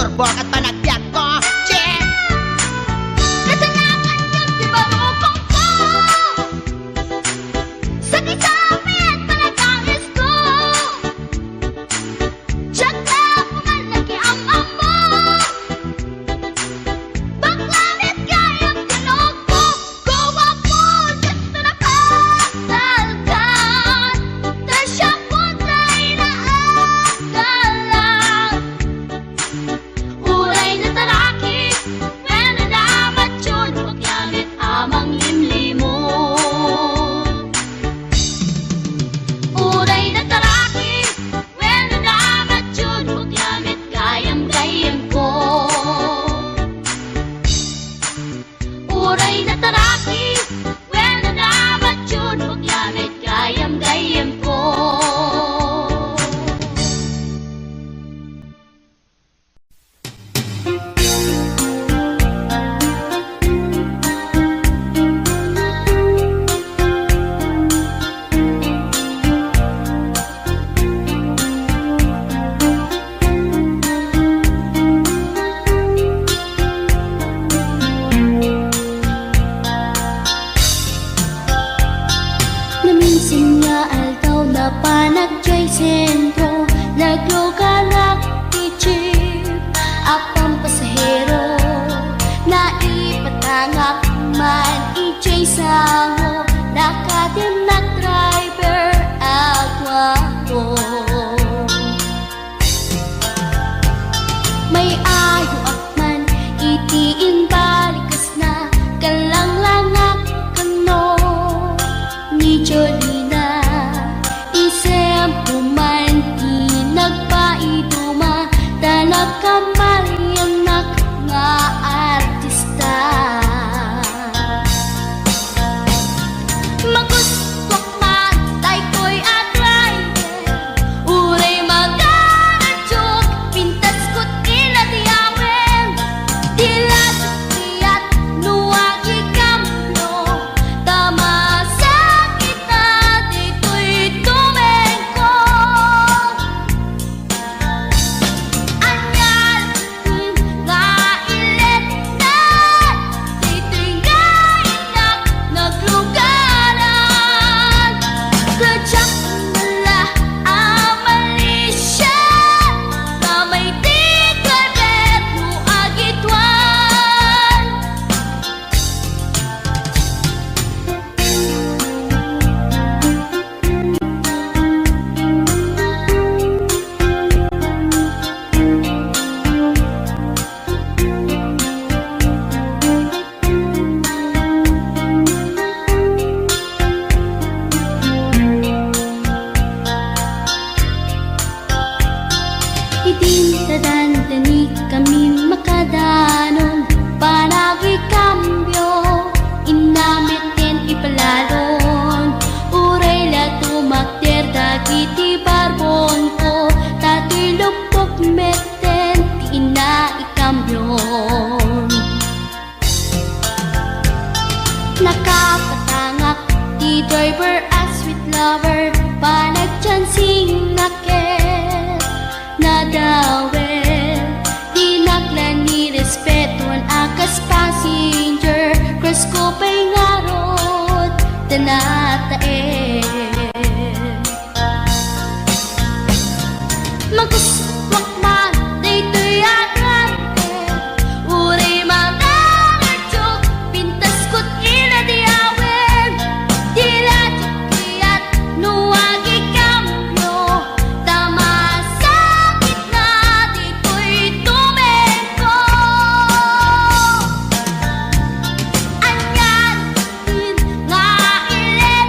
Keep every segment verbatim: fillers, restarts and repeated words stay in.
Turbo ket panagbiagko. Check! Kasanakan yun, di ba, rupong ko? Sakit sa apit, panagangis ko. Check na, pumal na kiam-am mo. Bakla met gayam tinukbo, guwapo, gusto na pasalkan. Ta siak pay ti inaagalan. Uray nataraki, wenno namature, bakla met a manglimlimu. Uray nataraki, wenno namature, bakla met gayam-gayam ko. Uray nataraki, wenno namature, bakla met gayam-gayam ko. Naminsan nga aldaw, napanak jay sentro, naglugarak ti jeep, apan pasahero, naipatangak man idiay sango, nakatimnak driver, aguapo. May ayoak man iti imbalikasna, kallanglangak kano ni Jolina. Isem ko man ti nagpaiduma, ta nakamariannak nga artista. Magustuak man daytoy a driver, uray magaradio, pintasko ti inayawen. Di la diak no agikambio, ta masakit na ditoy tumengko. Ania laeng nga iletna ditoy nga innak naglugaran? Sadiak la a malisia, ta may ti driver no agituan. Idin ta dandani kami makadanon, panagikambio, inna metten ipalalon. Uray la tumakder dagiti barbonko, ta toy luppok metten ti inna ikambion. Nakapatangak ti driver a sweet lover, panagchancing naket nadawen. Dinak la ni respetuan a kas passenger, crush ko pay ngarud ta nataen. Magustuak man daytoy a driver, uray mangaradiok, pintasko ti inayawen. Di la diak kayat no agikambio, ta masakit na ditoy tumengko. Ania nga ilet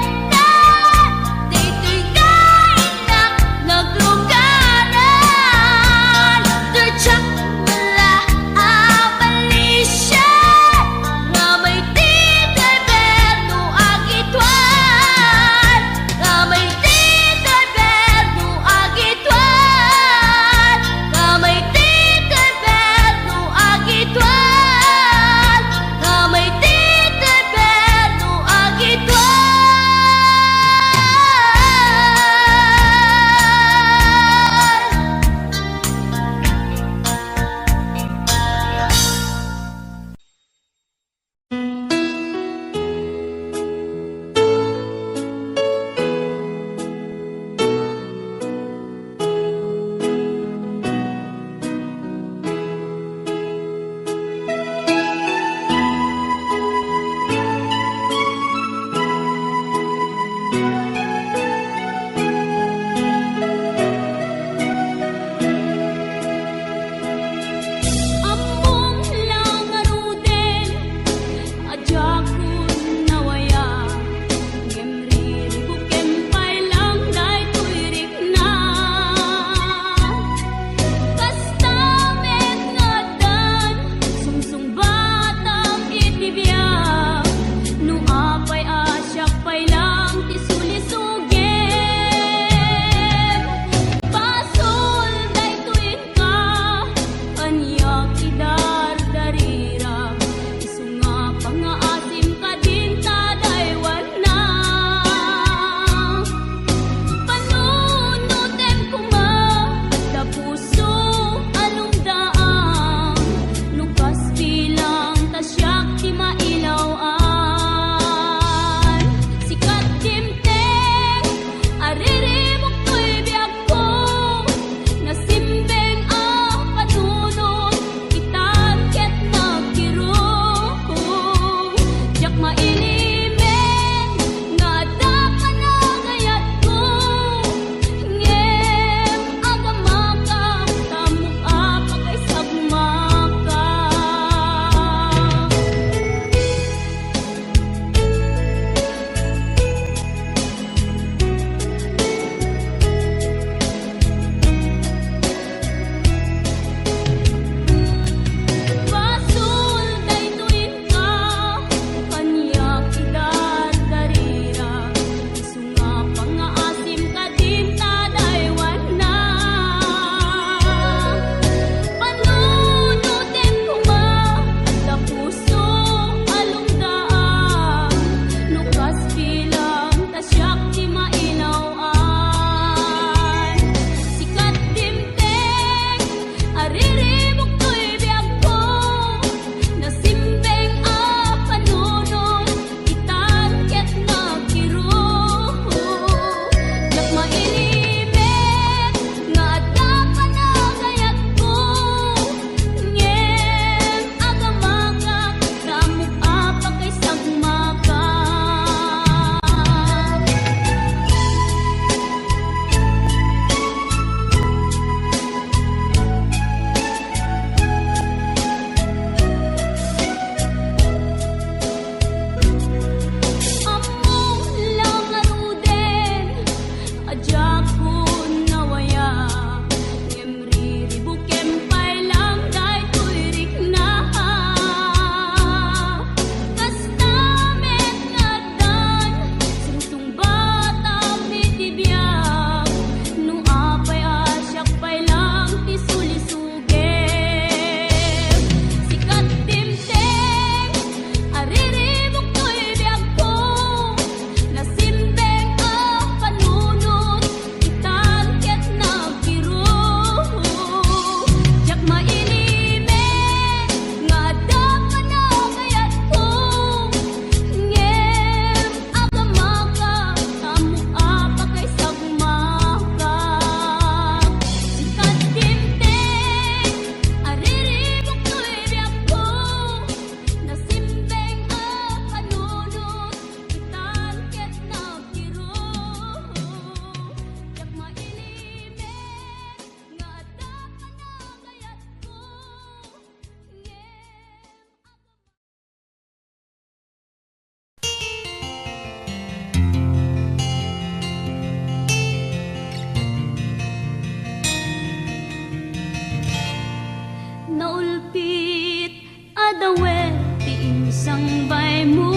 Naulpit a dawet ti insangbaymo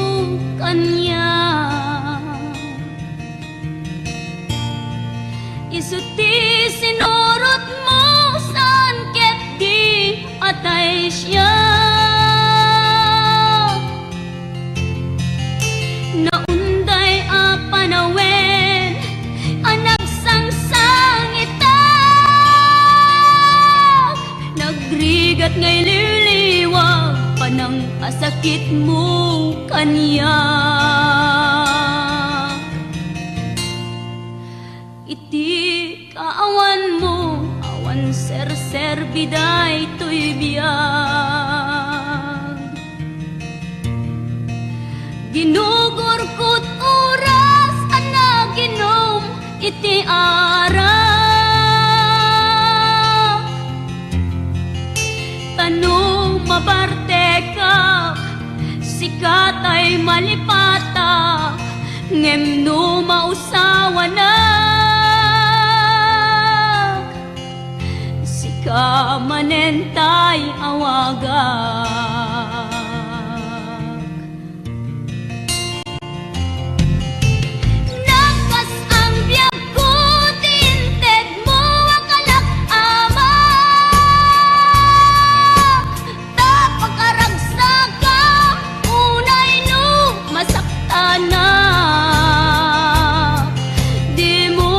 kaniak. Isu ti sinurotmo saan ket di atay siak. Naunday a panawen a nagsangsangitak, nagrigat nga ililiwag panang a sakitmo kaniak. Iti kaawanmo, awan serserbi daytoy biag. Ginugurkot oras a naginom iti arak. Ta no mabartekak, sika tay malipatak, ngem no mausawanak, sika manen tay awagak. Nagkas-ang biagko ti intedmo a kalak, Ama. Ta pakaragsakam unay no masaktanak. Dimo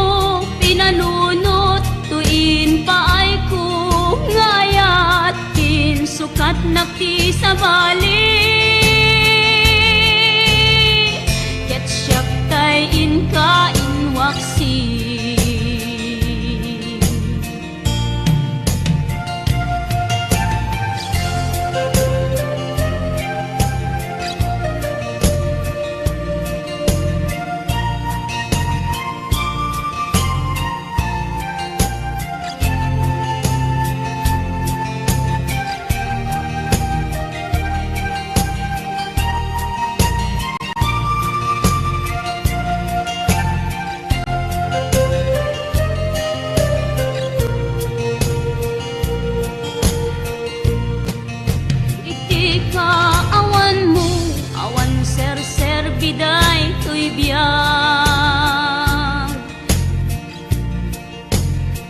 pinanunot toy impaayko nga ayat, insukatnak ti sabali, ket siak tay inka inwaksi. Iti kaawanmo, awan serserbi daytoy biag.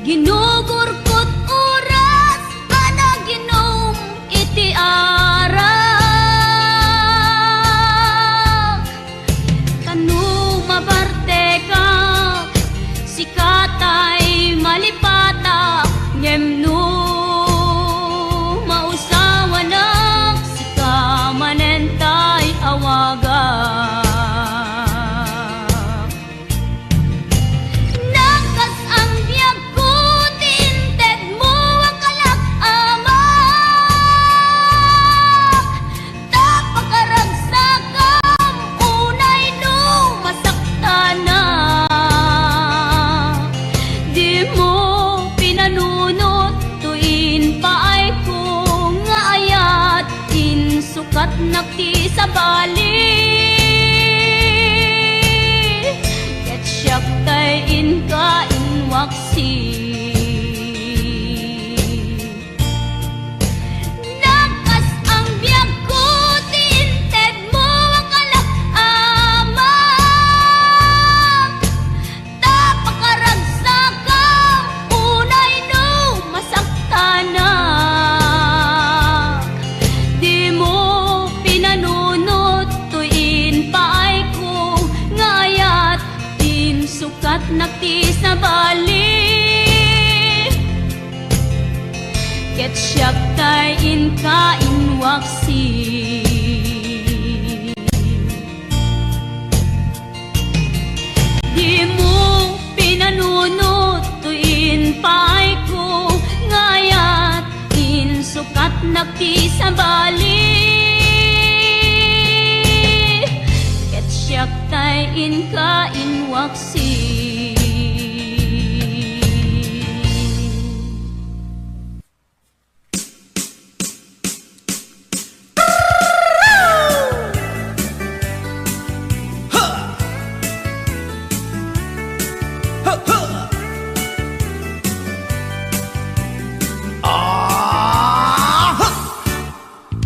Ginugurkot oras a naginom iti arak. Ta no mabartekak, sika tay malipatak, ngem no mausawanak, sika manen tay awagak. Nagkas-ang biagko ti intedmo a kalak, Ama. Ta pakaragsakam unay no masaktanak. Dimo pinanunot toy impaayko nga ayat, insukatnak ti sabali, ket siak tay inka inwaksi. Nagkas-ang biagko ti intedmo a kalak, Ama. Ta pakaragsakam unay no masaktanak. Dimo pinanunot toy impaayko nga ayat, insukatnak ti sabali, ket siak tay inka inwaksi. Dimo pinanunot toy impaayko nga ayat, insukatnak ti sabali, ket siak tay inka inwaksi.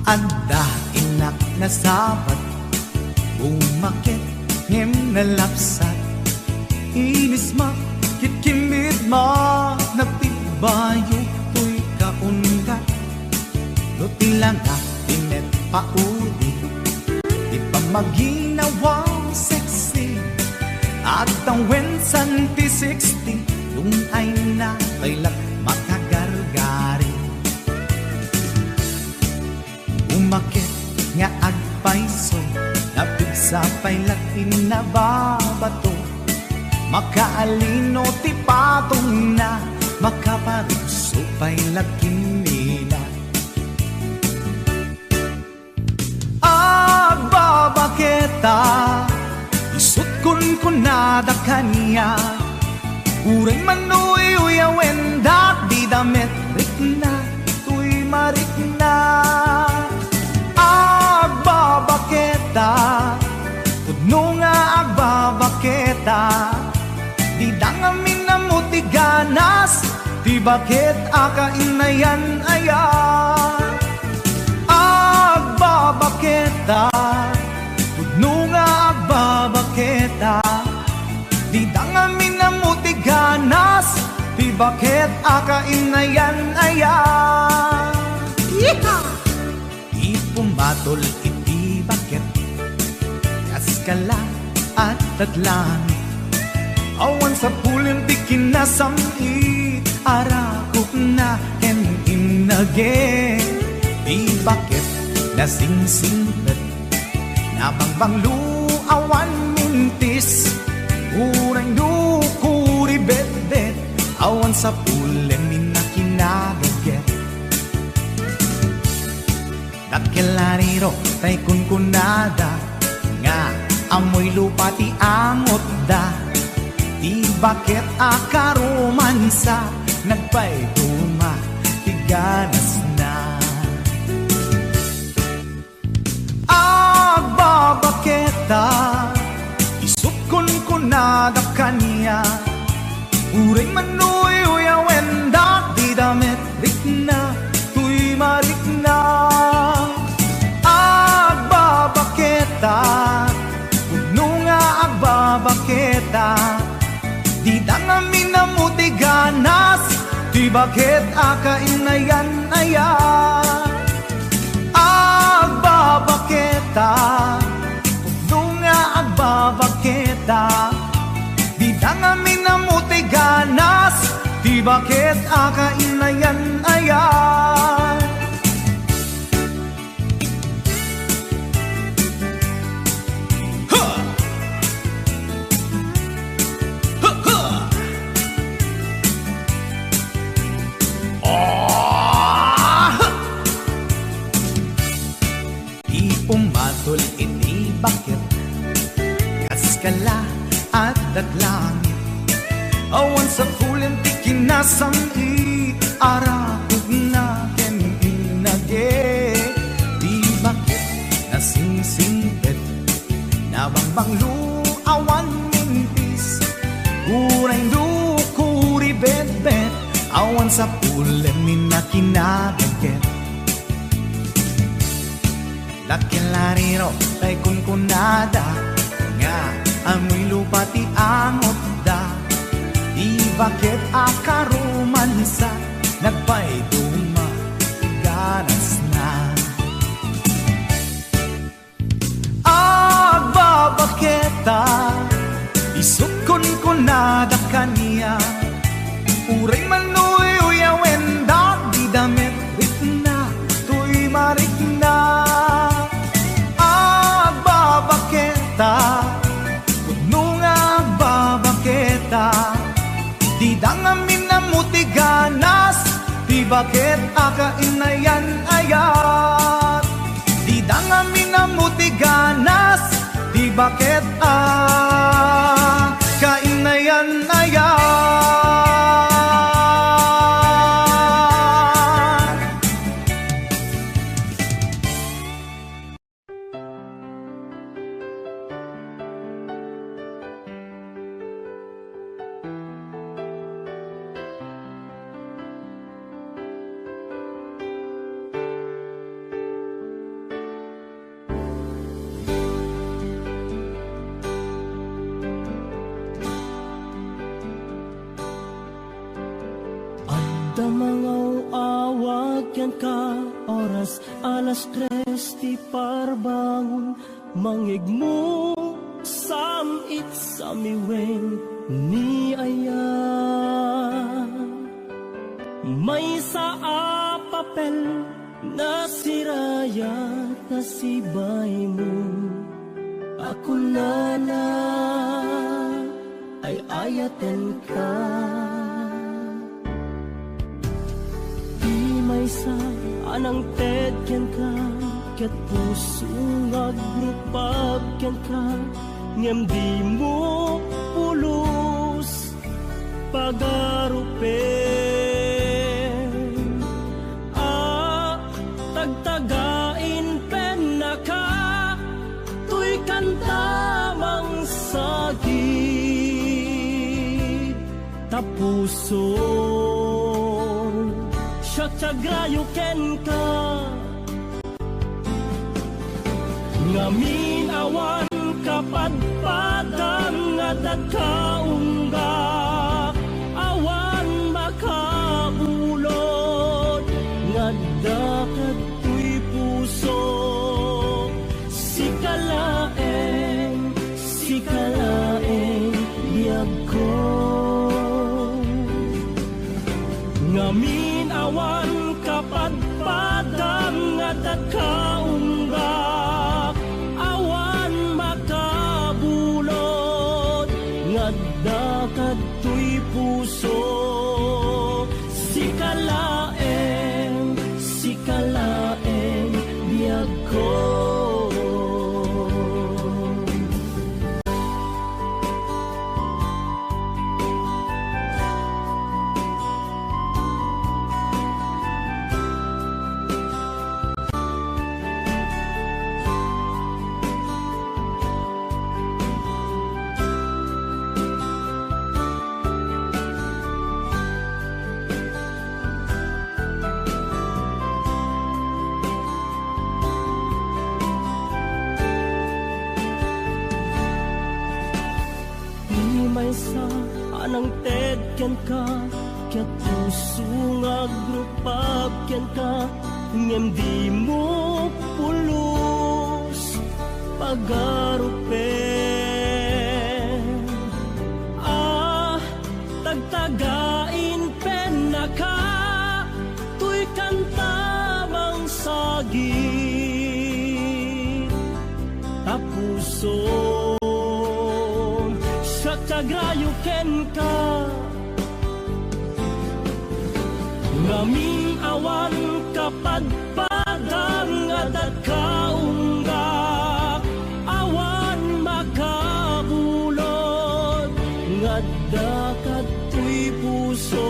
Adda innak nasabat, bumaket ngem nalapsat. Inismak ket kinbidmak, nagtibayo toy kaundat. No ti langak ti met paudi, ti pamaginawa sexy, agtawen santi sixty, dungayna pay la makagargari. Umaket nga agpayso, napigsa pay la ti nababato. Makaalino ti patongna, makaparugso pay la ti nina. Agbabaketa, isut' kunkunada kaniak. Uray manuyuyawen, dagdida met rikna, toy marikna. Agbabaketa, pudno nga agbabaketa, dida ngamin ammo ti ganas, ti baket a kainayan-ayan. Agbabaketa, pudno nga agbabaketa, dida ngamin ammo ti ganas, ti baket a kainayan-ayan. Yeehaw! Ipumatol iti baket, kaskala at tadlangit. Awan sapulen ti kinasam-it, arakupna ken innage. Ti baket nasingsingpet, nabangbanglo awan mintis. Uray no kuribetbet, awan sapulen ti kinadaget. Dakkel a riro tay kunkunada nga ammoy lupa ti angotda. Ti baket a karomansa, nagpayduma ti ganasna. Agbabaketa, isut' kunkunada kaniak. Uray manuyuyawen, dagdida met rikna, toy marikna. Agbabaketa, pudno nga agbabaketa, dida ngamin ammo ti ganas, ti baket a kainayan-ayan. Agbabaketa, pudno nga agbabaketa, dida ngamin ammo ti ganas, ti baket a kainayan-ayan. Ha! Ha, ha! Ah! Ti umatol iti baket, kaskala at datlangit. Awan sapulen ti kinasam-it, arakupna ken innage. Ti baket nasingsingpet, nabangbanglo awan mintis. Uray no kuribetbet, awan sapulen ti kinadaget. Dakkel a riro tay kunkunada nga ammoy lupa ti angotda. Ti baket a karomansa, nagpayduma ti ganasna. Agbabaketa, isut' kunkunada kaniak. Uray manuyuyawen, dagdida met rikna, toy marikna. Agbabaketa, pudno nga agbabaketa, dida ngamin ammo ti ganas, ti baket a kainayan-ayat. Dida ngamin ammo ti ganas, ti baket a kainayan-ayat. kenka, oras alas tres ti parbangon, mangngegmo, sam-it, samiwen ni aya. Maysa a papel, nasirayat ta sibaymo. A kunana, ay-ayatenka. Ti maysa a nangted kenka, ket puso nga agrupab kenka, ngem dimo pulos pagarupen. A tagtagain pennaka, toy kanta mangsagid ta puso. Siak ti agrayo kenka, ngamin awan kapadpadam nga adda kaungga, awan makabulod nga adda kadtoy puso. Sika laeng, sika laeng, biagko. Ngamin awan kapadpadam nga adda kaungga, awan makabulod nga adda kadtoy puso. Sika laeng, sika laeng, biagko. Ti maysa a nangted kenka, ket puso nga agrupab kenka, ngem dimo pulos pagarupen. A tagtagain pennaka, toy kanta mangsagid ta puso. Siak ti agrayo kenka, ngamin awan kapadpadam nga adda kaungga, awan makabulod nga adda kadtoy puso.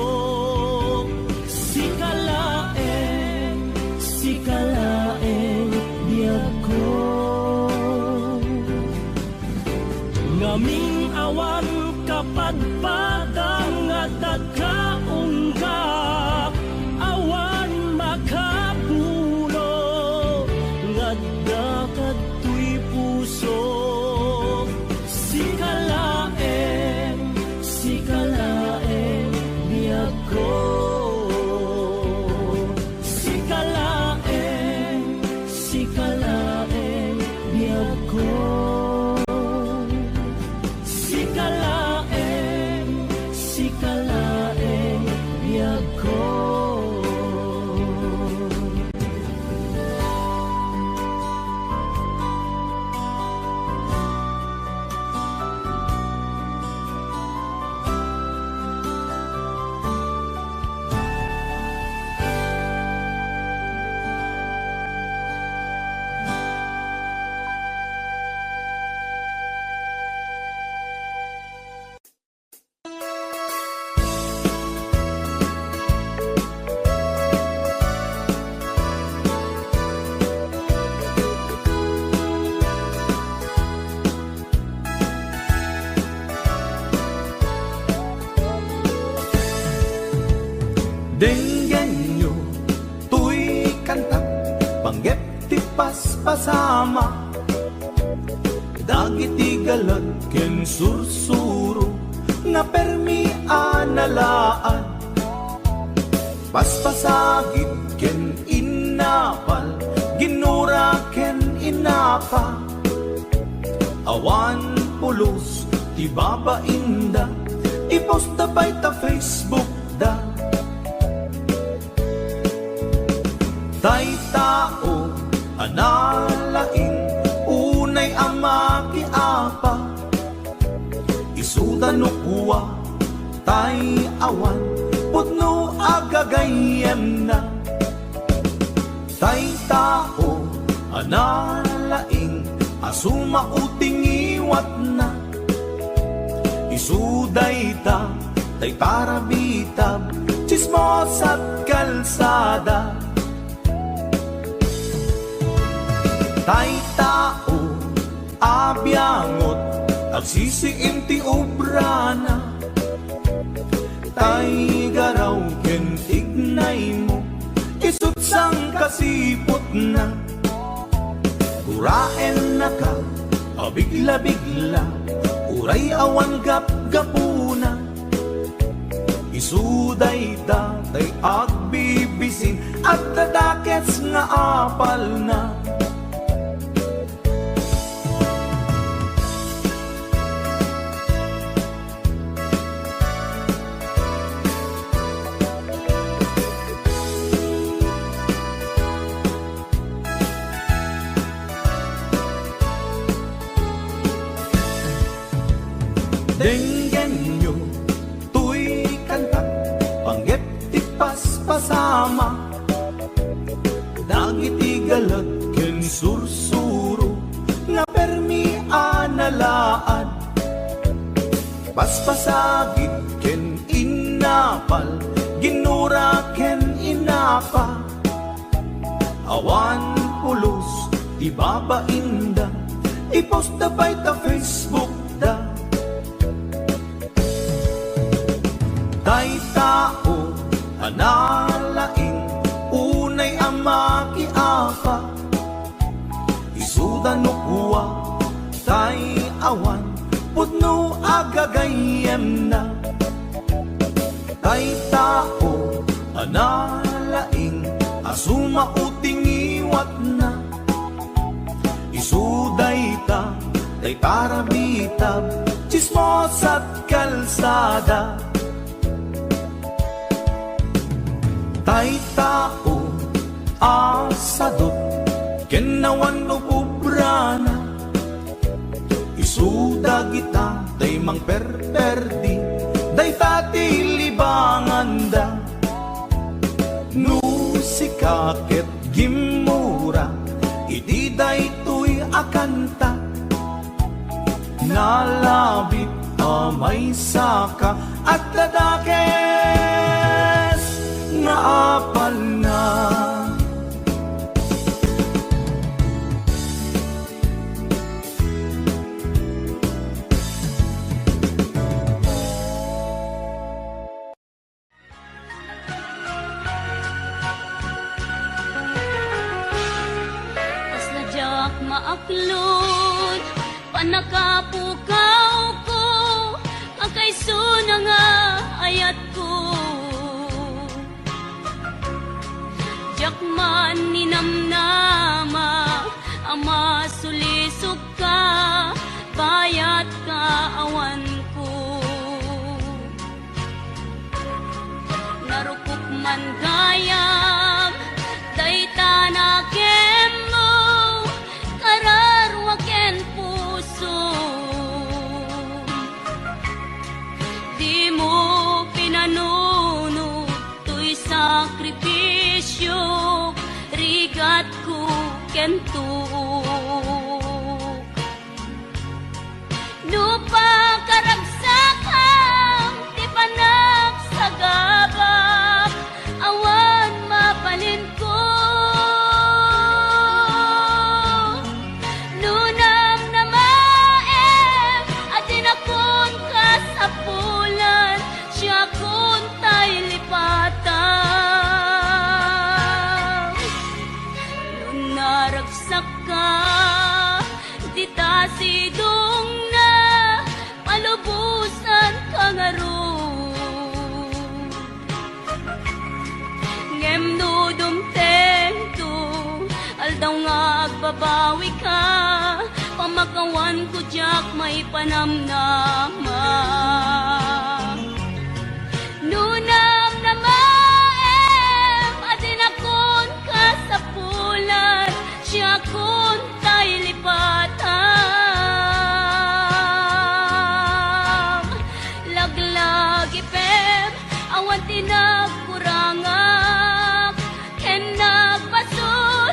Sika laeng, sika laeng, biagko. Ngamin awan kapadpadam nga adda kaungga, awan makabulod nga adda kadtoy puso. Sika laeng, sika laeng, biagko. Sika laeng, sika laeng, biagko. Sika laeng, sika laeng, biagko. Denggenyo toy kanta, panggep ti paspasama. Dagiti galat ken sursuro nga permi a nalaad. Paspasagid ken Innapal, ginura ken innapa. Awan pulos ti babainda, iposta pay ta Facebook da. Tay tao a nalaing, unay a makiapa. Isuda no kua, tay awan pudno a gagayyemna. Tay tao a nalaing a sumao ti ngiwatna. Isu dayta tay parabitab, tsismosat kalsada. Tay tao a biangot, agsisiim ti obrana. Tay garaw ken tignaymo, isut' sangkasiputna. Guraennaka a bigla-bigla, uray awan gapgapuna. Isu dayta tay agbibisin, adda dakes nga apalna. Denggenyo toy kanta, panggep ti paspasama. Dagiti galag ken sursuro nga permi a nalaad. Paspasagid ken innapal, ginura ken innapa. Awan pulos ti babainda, iposta pay ta Facebook da. Tay tao a nalaing, unay a makiapa. Isuda no kua, tay awan pudno a gagayyemna. Tay tao a nalaing a sumao ti ngiwatna. Isu dayta tay parabitab, tsismosat kalsada. Tay tao a sadut ken awan ububrana. Isu dagita tay mangperperdi, dayta ti libanganda. No sika ket gimmura iti daytoy a kanta, nalabit a maysaka, adda dakes nga apalna. Kasla diak maaklod, pannakapukawko, a kaysona nga ayatko. Diak man ninamnama a masulisogka, bayatka awanko. Narukop man gayam dayta nakemmo, kararua ken pusom. Dimo pinanunot toy sakrifisiok, rigatko ken tuok. No pakaragsakam ti panagsagabam, awan mabalinko. No namnamaem a dinakon kasapulan, siakon tay lipatan. No naragsakka, dita sidongna, malubosanka ngarud. Ngem no dumtengto Daw nga agbabawi ka, pamakawan ko diak maipanamnama. Nunam namaem, adinakon kasapulan, siakon tay lipatam. Laglagipem, awan ti nagkurangak, ken nagbasolak.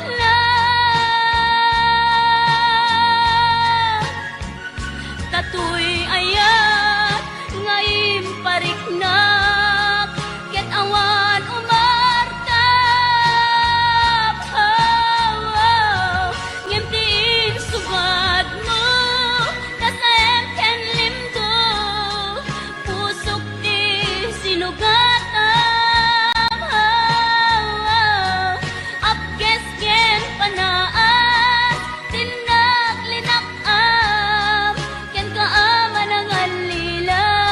Datoy ayat nga impariknak, ket awan umartak. Oh, oh. Ngem ti insubadmo, nasaem ken limdo, pusok ti sinugatam. Oh, oh. Apges ken panaas, tinnak linak-am, kenka a manangallilaw.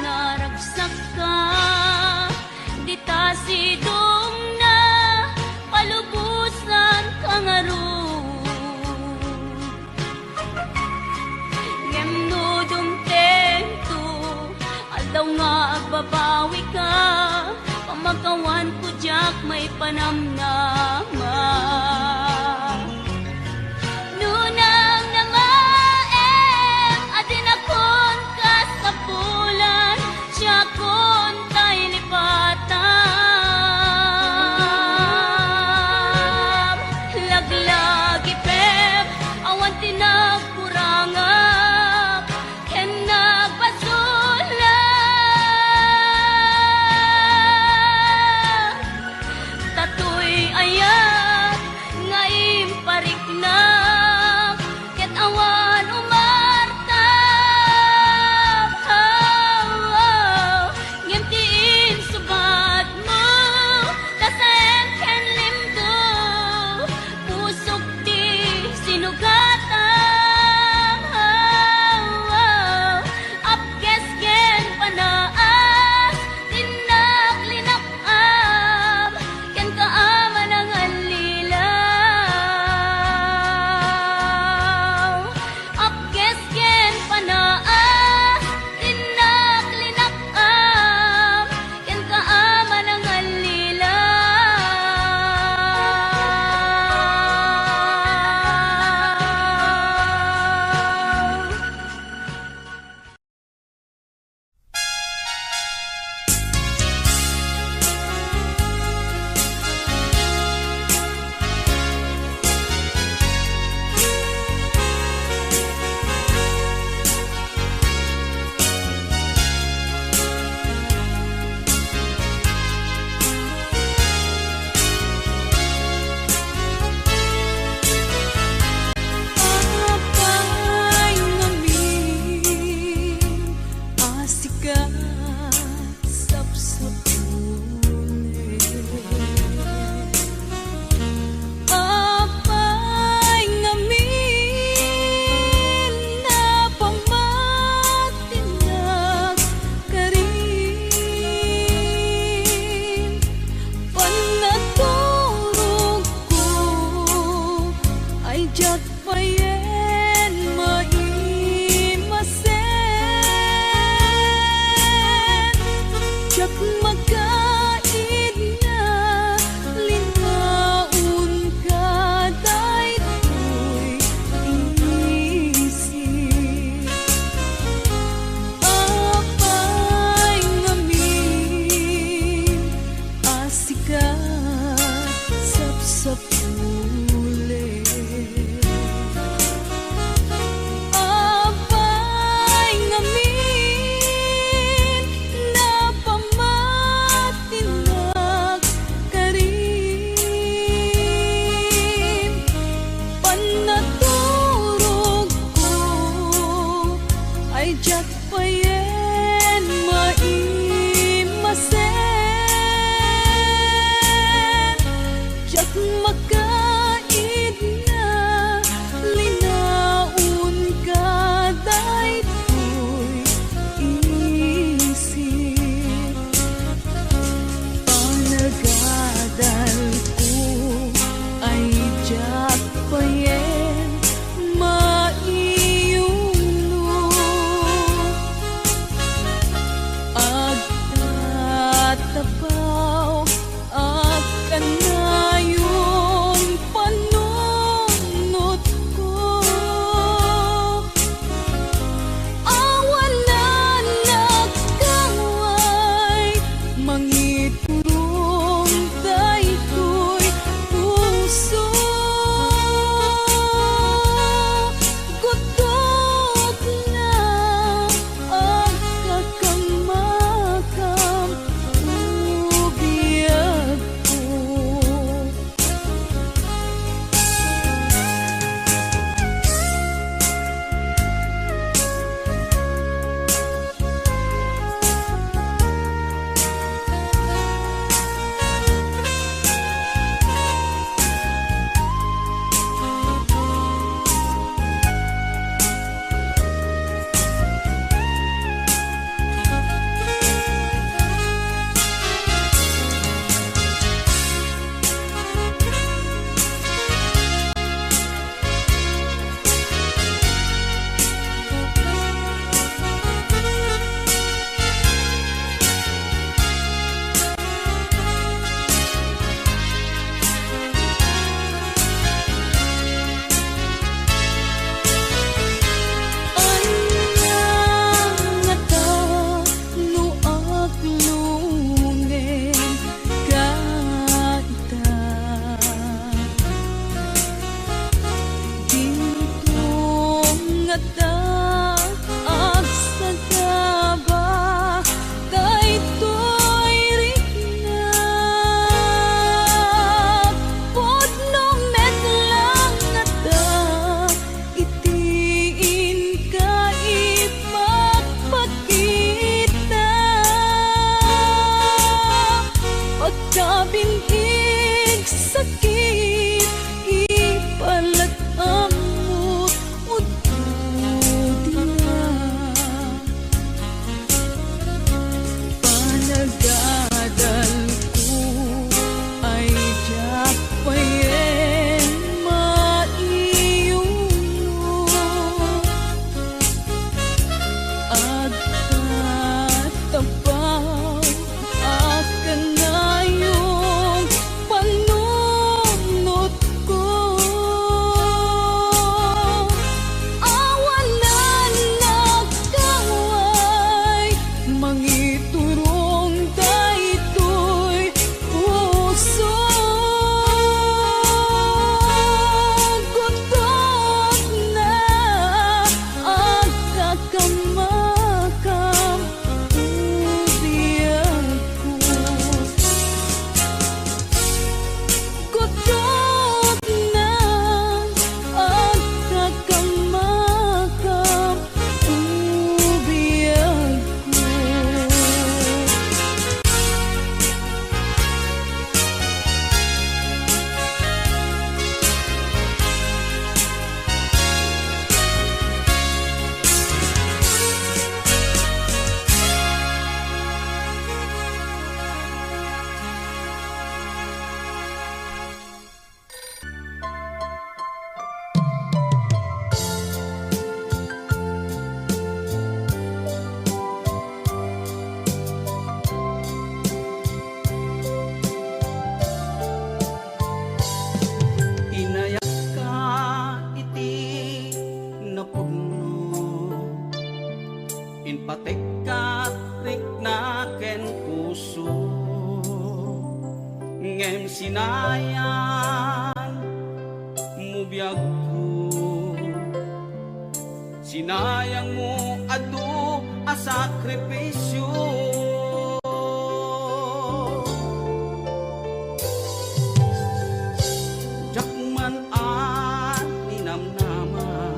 Naragsakka, dita sidongna, palubosanka ngarud. Ngem no dumtengto, aldaw nga agbabawi ka, pamakawan ko diak maipanamnama. Nunam namaem, adinakon kasapulan, siakon tay lipatam. Laglagipem, awan ti nagkurangak, ken nagbasolak. Datoy ayat Agsagaba daytoy riknak, pudno met laeng ngata iti inka ipakpakita. Pagkabin-ig sakit, ipalag-ammo udto diak. Panagadalko ay diak payen maiyuno. Agtatapaw a kanayong panunotko. Awan a nakaway mangiturong daytoy puso. Gutotna, agkakamakam biagko. Gutotna, agkakamakam biagko. Inayakka iti napudno, inpatekkat riknak ken puso, ngem sinayang mo biagko. Sinayang mo adu a sakrifisio. Diak man a ninamnama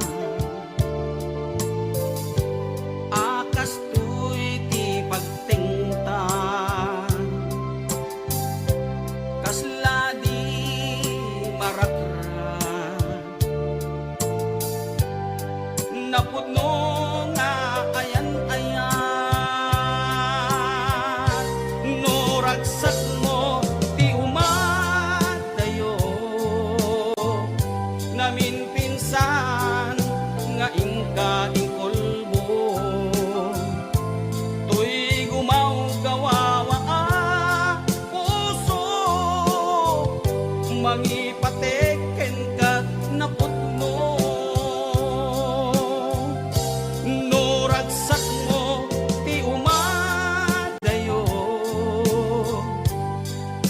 a kastoy ti pagtengtan. Kasla di marakrak. Napudno nga ayan-ayat no ragsakmo ti umadayo. Naminpinsan nga inka inkulbo toy gumawgawa a puso, mangipatek kenka napudno. No ragsakmo ti umadayo,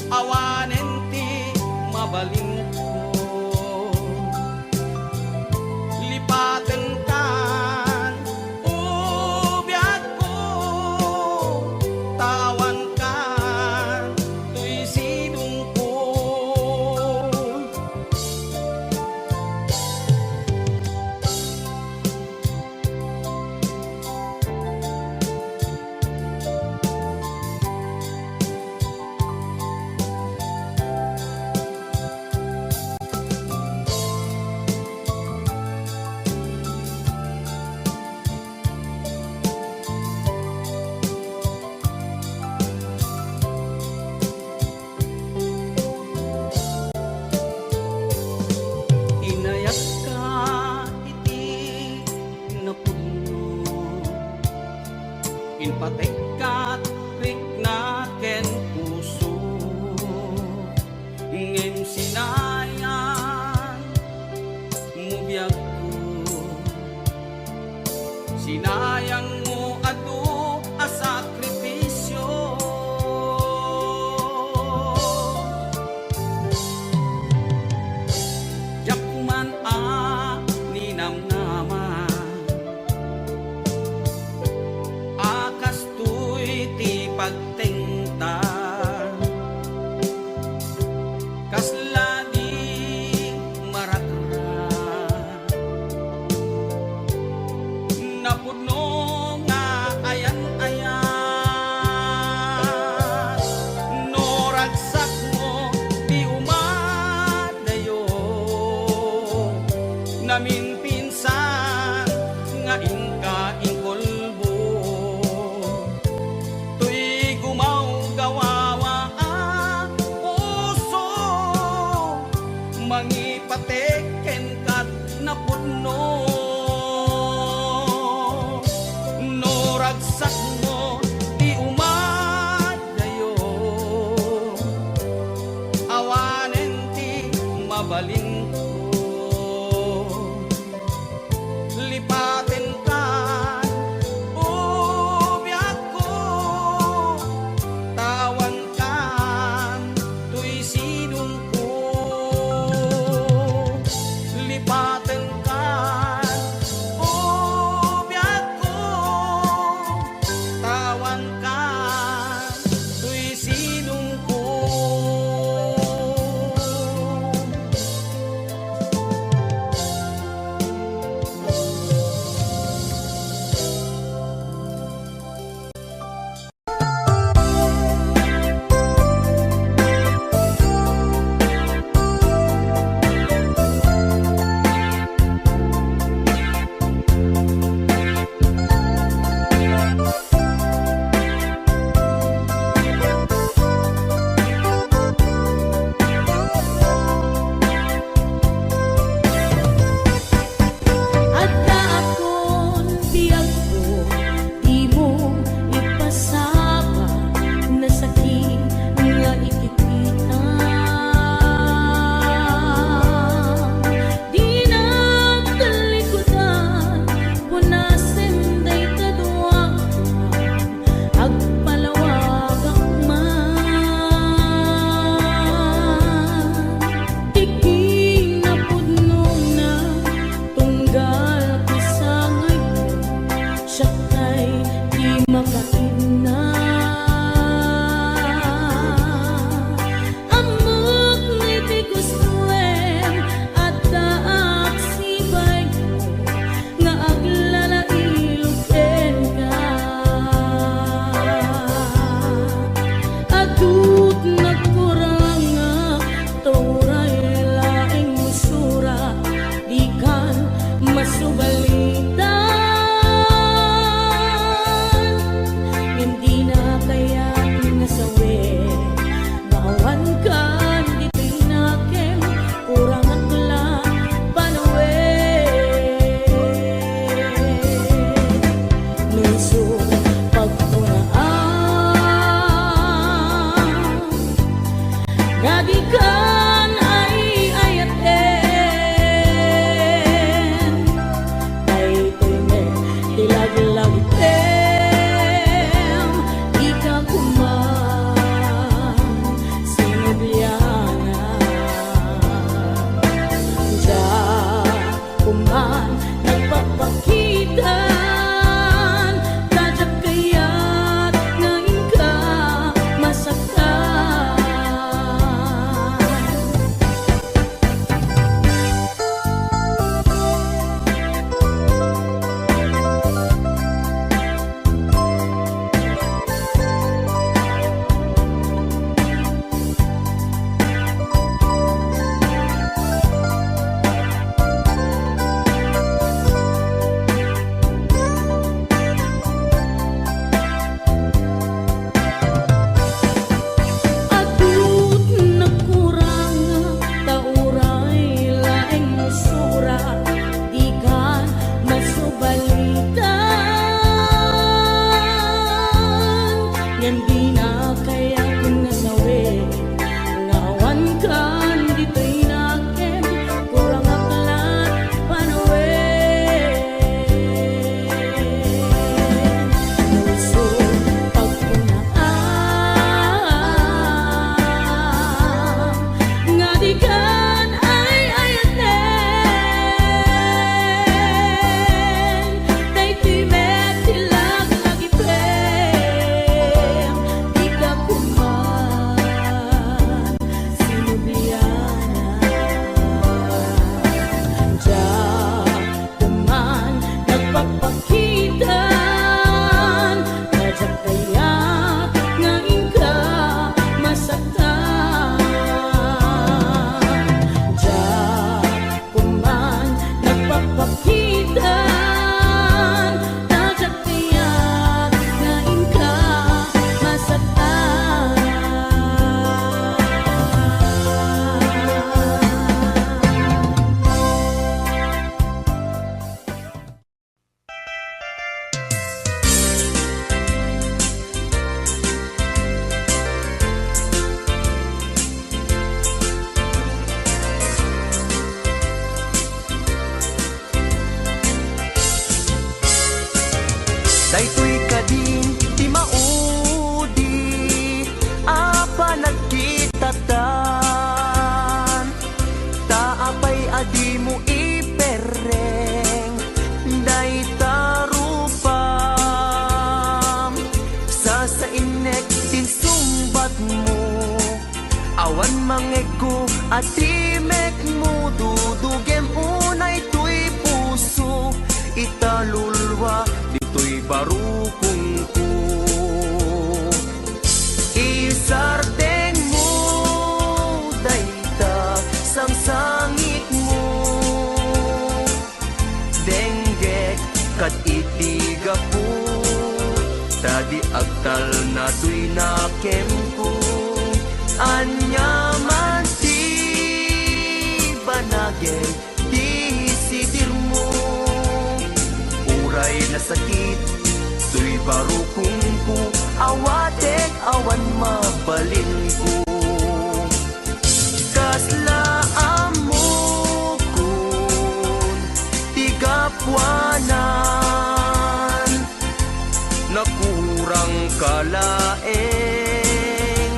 awanen ti mabalinko. Lipatenkan, o biagko, ta awankan toy sidongko. Inayakka iti napudno, inpatekkat riknak ken puso, ngem sinayang mo biagko. Sinayang mo adu a sakrifisio. Diak man a ninamnama No ragsakmo ti umadayo, awanen ti mabalinko. Lipatenkan, o biagko, tawankan toy sidongko. Lipatenkan, o biagko, tawankan toy sidongko. Adda akon biagko, dimo ipasaba, nasakit nga ikikita. Dinak talikudan, punasen dayta duaka, agpalawagak man. Ti kinapudnona, tunggal kasangayko, siak tay di makainna. Ammok nga iti gustoem, addaak sibaymo nga aglalailog kenka. Adut nagkurangak, ta uray laeng musura, dikan masubalitan. Ngem dina kayat nga sawen, nga awankan ditoy nakem, kurangak la panawen. No isu pagkunaan, nga dikan ay-ayaten. Daytoy met ti laglagitem, dika koma sinublianan. Diak koma nagpakpakitan, ta diak kayat nga inka masaktan. Adut nagkurang, ta uray laeng musura, dikan masubalitan. Ngem dina kayat nga sawen, nga awankan ditoy nakem, kurangak la panawen. No isu pagkunaam, nga dikan ay-ayaten, daytoy met ti laglagitem, dika koma sinublianan. Diak koma nagpakpakitan, ta diak kayat nga inka masaktan. Diak koma nagpakpakitan, ta diak kayat nga inka masaktan. Daytoy kadin ti maudi a panagkitatan, ta apay a dimo iperreng dayta rupam? Sasainnek ti insungbatmo. Awan mangegko a timekmo, dudugem unay toy puso, italulwa ditoy barukongko. Isardengmo dayta sangsangitmo. Denggek kad iti gapu, ta di agtalna toy nakemko. Ania man ti banagen ti sidirmo? Uray nasakit toy barukongko, awatek awan mabalinko. Kasla ammokon ti gapuanan, nakurangka laeng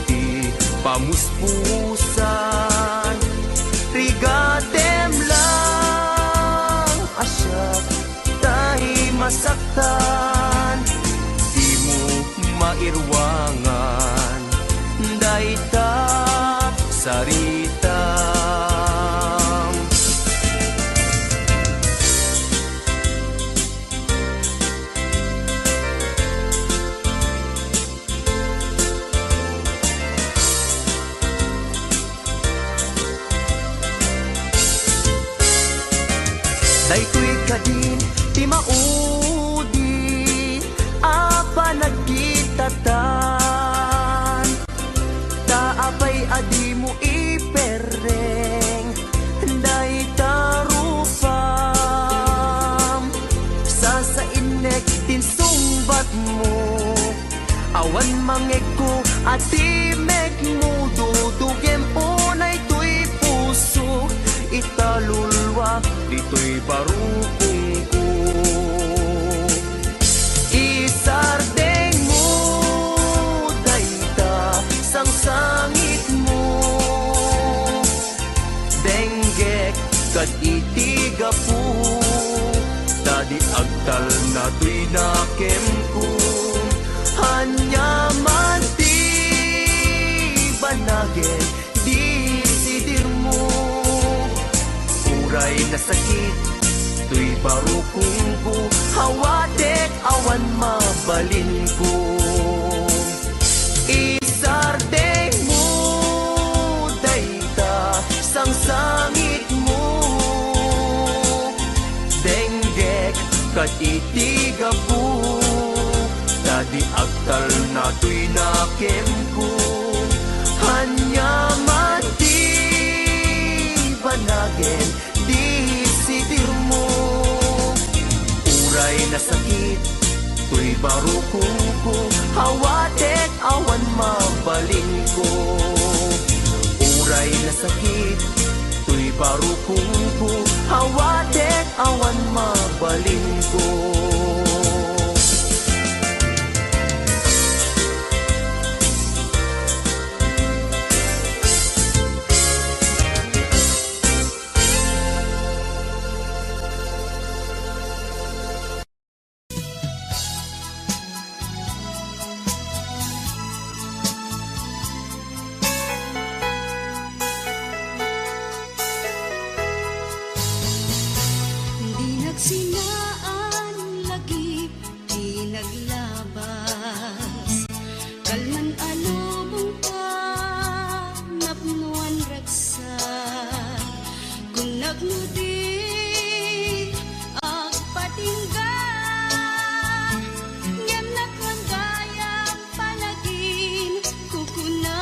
ti pamuspusan. Rigatem lang a siak tay masaktan, dimo mairuangan dayta saritam. Daytoy kadin ti maudi a panagkitatan, ta apay a dimo iperreng dayta rupam? Sasainnek ti insungbatmo. Awan mangegko a timekmo, dudugem unay toy puso, italulwa ditoy barukongko. Isardengmo dayta sangsangitmo. Denggek kad iti gapu, ta di agtalna toy nakemko. Ania man ti banagen ti sidirmo? Uray nasakit toy barukongko, awatek awan mabalinko. Isardengmo dayta sangsangitmo. Denggek kad iti gapu, ta di agtalna toy nakemko. Ania man ti banagen ti sidirmo? Uray nasakit toy barukongko, awatek awan mabalinko. Uray nasakit toy barukongko, awatek awan mabalinko. Di nagsinaan lagip ti naglabas. Kalman a lubong ta napnoan ragsak. Kunak no di agpatingga, ngem nakman gayam palagin kukuna.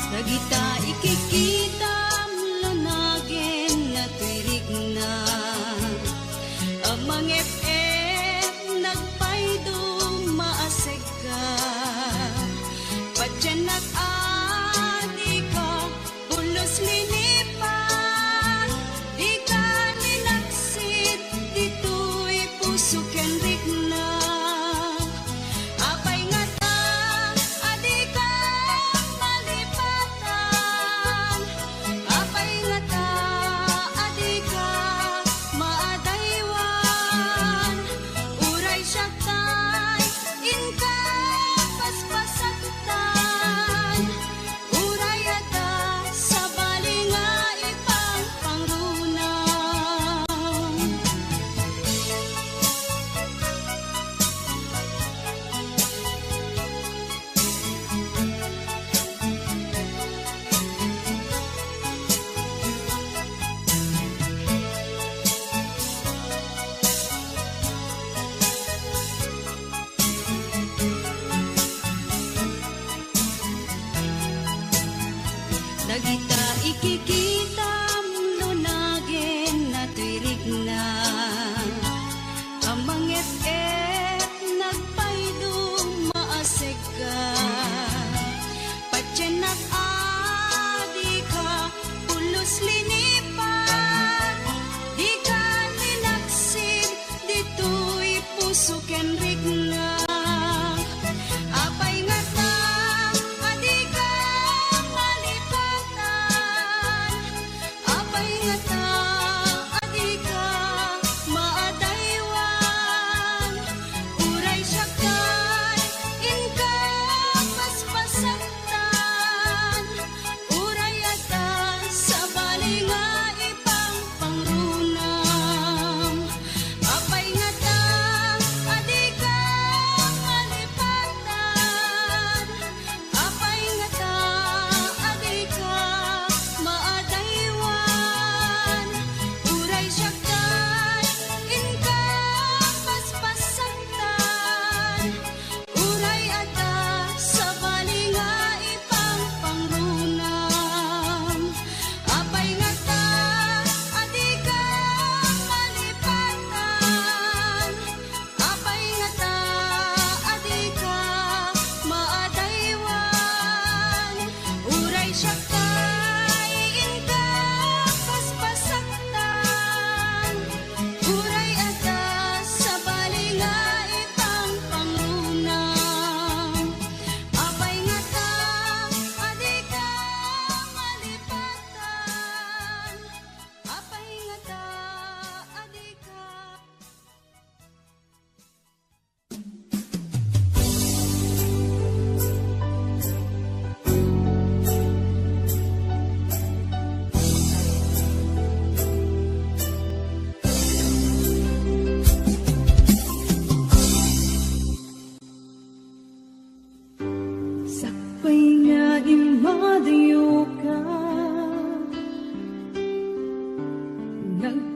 Dagita ikikitam lunagen na tuirigna.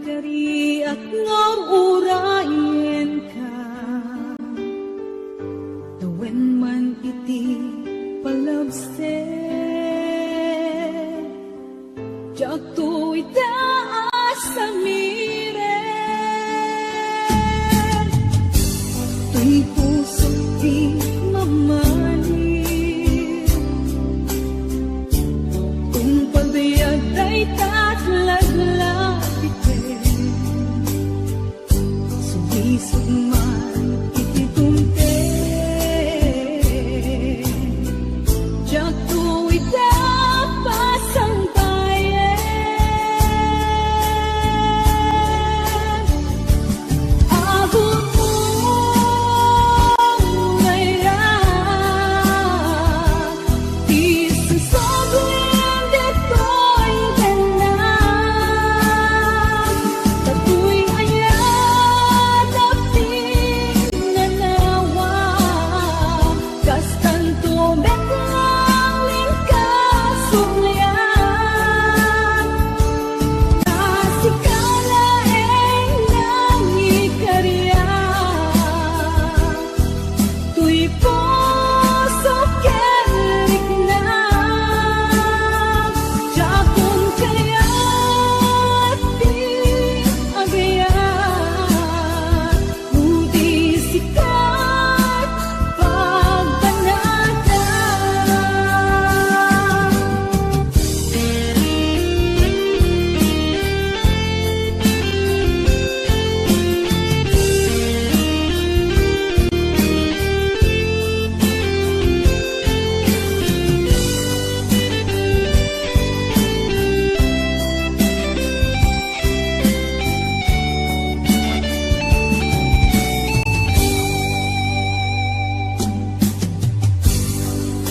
Kariak nga ur-urayenka, tawen man iti palabsek. Diakto ita a samiren, toy pusok ti mamali. Tungpal biag dayta laglagipem. Sumisog man iti dumteng, diakto ita pasangbayen. Agunmo rayra, ti sasablen ditoy tenna. Datoy ayat a pinanawa, kastanto met lang kasublean. Ta sika laeng nangikariak. Toy puso ken rikna, diakon kayat ti agayat, no di sika pagbanagak.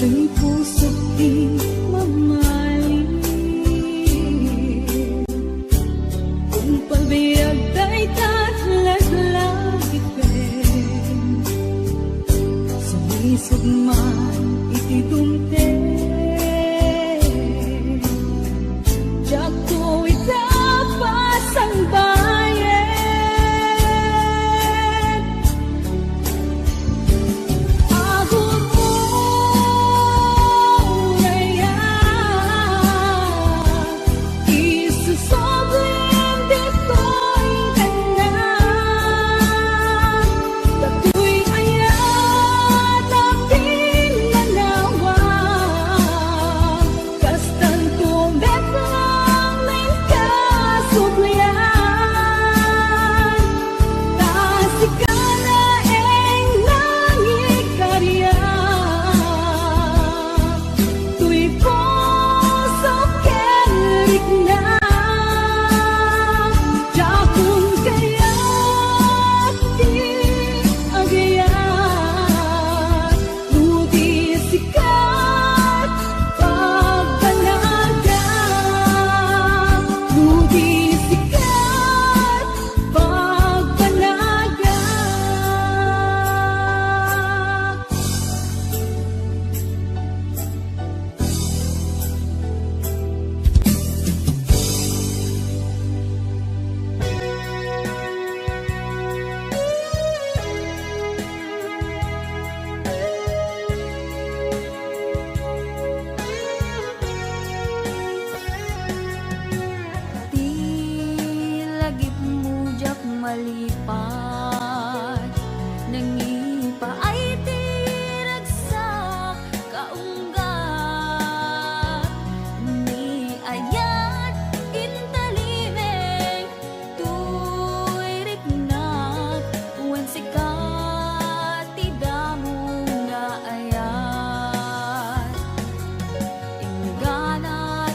Ken pusok ti mamali. Tungpal biag dayta laglagipem. Sumisog man iti dumteng. Diakto ita pasangbayen. Agunmo rayra, isusublim ditoy tenna. Datoy ayat a pinanawa, kastanto met lang kasublean. Ta sika laeng nangikariak. Toy puso ken rikna, diakon kayat ti agayat. No di sika pagbanagak, no di sika pagbanagak. Ti lagipmo diak malipat, nangipaay ti ragsak kaunggat. Ni ayat intalinem toy riknak, wen sika ti damong naayat. Ingganat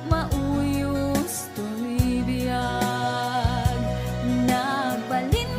mauyos toy biag, nagbalin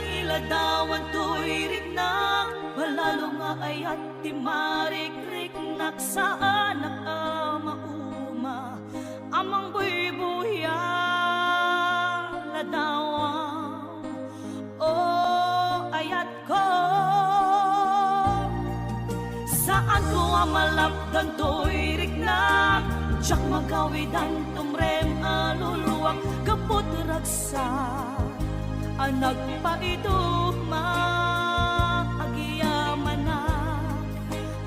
Iladawan toy riknak, palalo nga ayat ti marikriknak, saanak a mauma, amang buybuya, ladawan. O ayatko, saanko a malapdan toy riknak, diak magawidan tumrem a luluak, gapu ti ragsak a nagpaiduma, agyamanak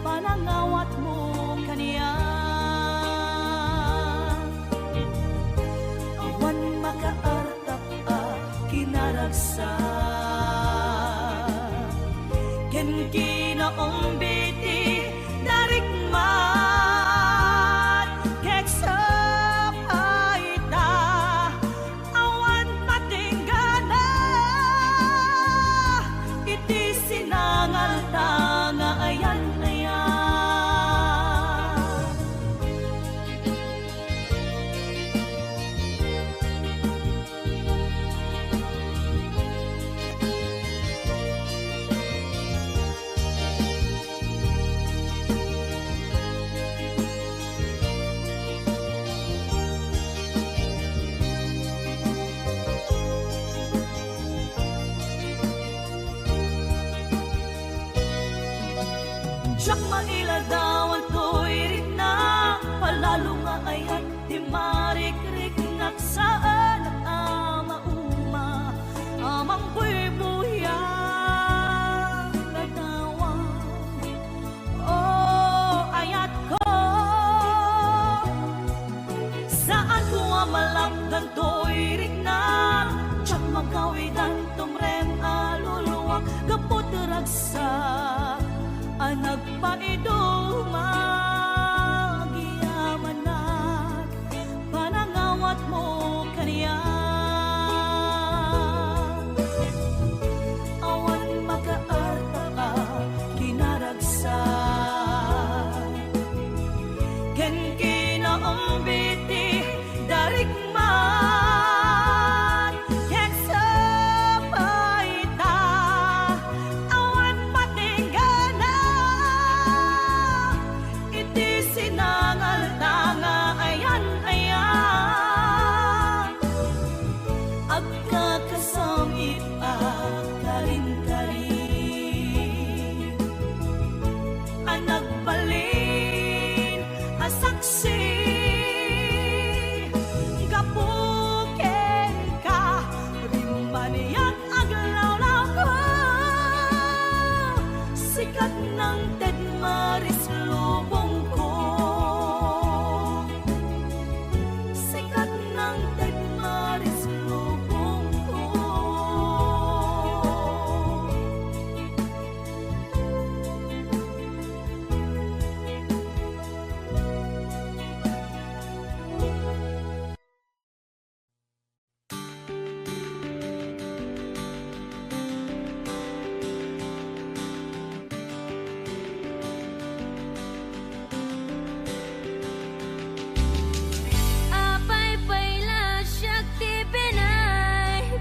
panangawatmo kaniak. Awan makaartap a kinaragsak ken kinaumbiti narikmat, kek sapay ta awan patinggana iti sinangalta nga ayan-ayan. Diak mailadawan toy riknak, palalo nga ayat ti marikriknak, saanak a mauma, amang buybuya, ladawan. O ayatko, saanko a malapdan toy riknak, diak magawidan tumrem a luluak, gapu ti ragsak a nagpaiduma, agyamanak panangawatmo kaniak. Awan makaartap a kinaragsak ken kinaumbiti, darikmat, kek sapay ta awan patinggana iti sinangalta nga ayan-ayan. Agkakasam-it a karinkarin a nagbalin a saksi gapu kenka, rimmaniak aglawlawko, sikat nang ted maris lubongko. Sikat nang ted maris lubongko. Apay pay la siak ti binaybay-an,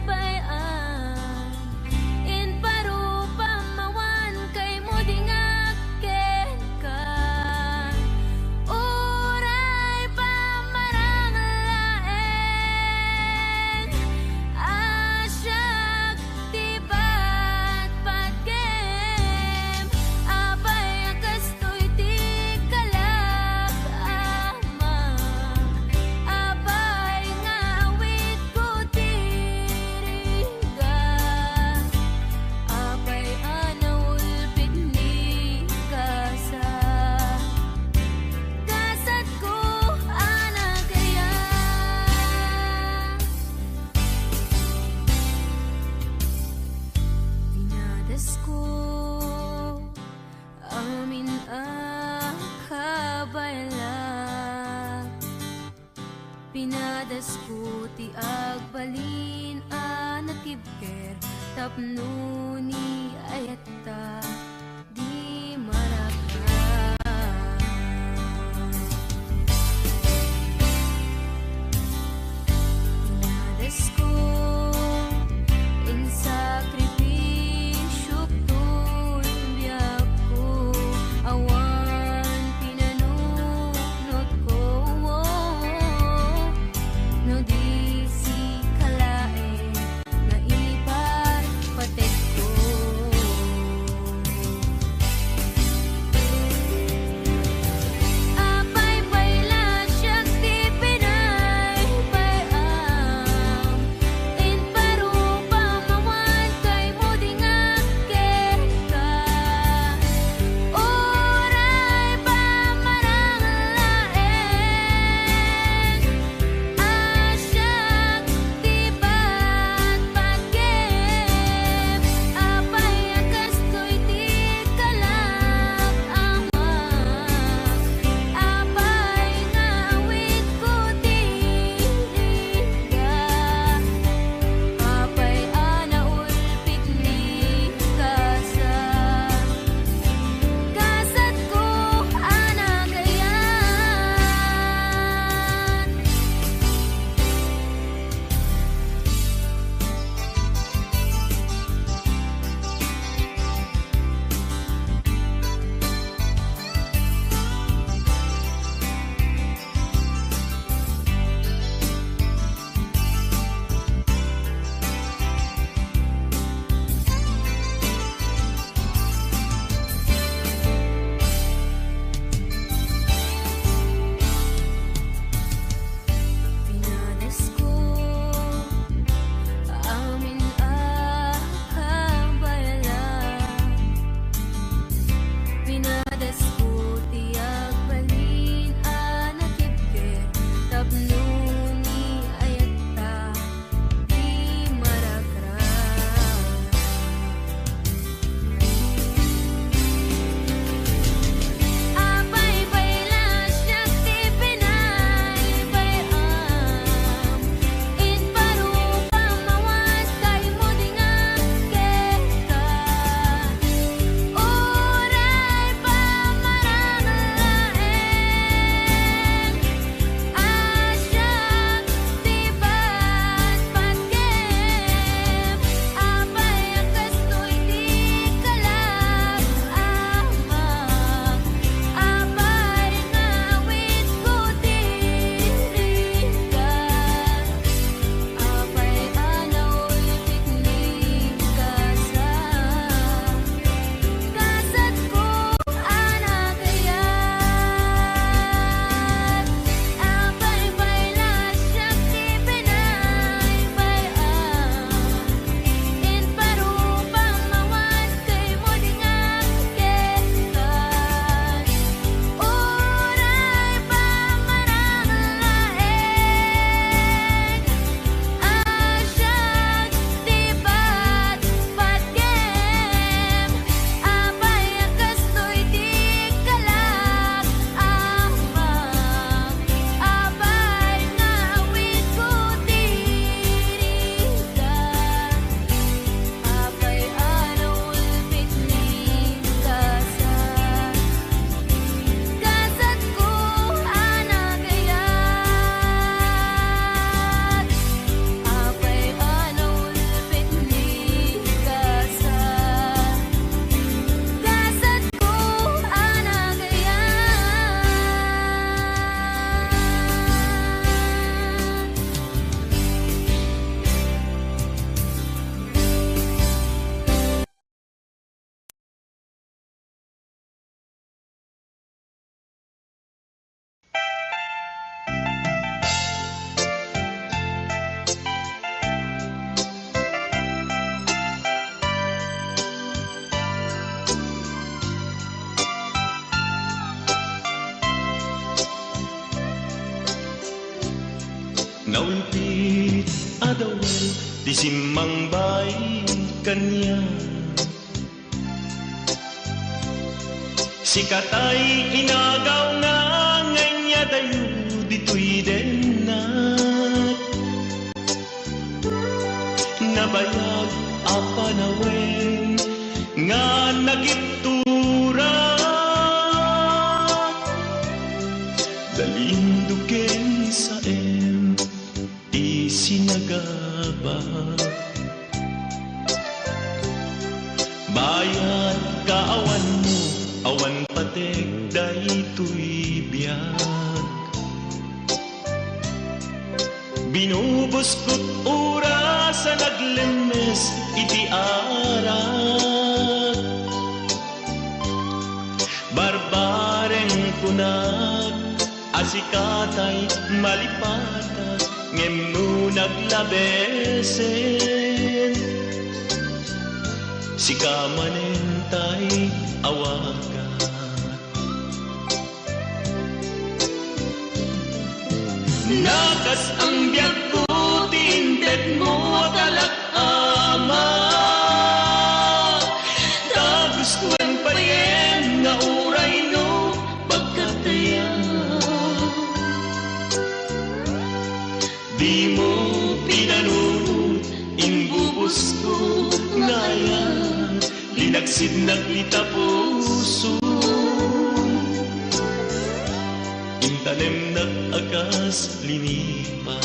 imparupam awan kaymo di ngak kenka. Uray pamarang laeng a siak ti patpatgem, apay a kastoy ti kalak, Ama? Apay nga awidko ti rigat? Apay a naulpit ni kasa? Kasatko a nagayat. Pinadasko amin a kabaylag. Pinadasko ti agbalin a natibker tapno ni ayatta di maragsak. Pinadasko, insakripisyo Naulpit a dawel ti simmangbay kaniak. Sika tay inagawna nga inyadayo ditoy dennak. Nabayag a panawen nga nakitturak. Dalinduken saem ti sinagaba. Bayat ka awanmo, awan pateg daytoy biag. Binubuskot oras a naglemmes iti arak. Barbareng kunak a sika tay malipatak, ngem no naglabesen, sika manen tay awagak. Nakas-ang biagko ti intedmo a kalak, Ama. Ta gustoen payen nga uray no pagkatayan. Dimo pinanunot, imbubosko nga ayat, linagsidnak dita puso. Intanemnak a kas linipa.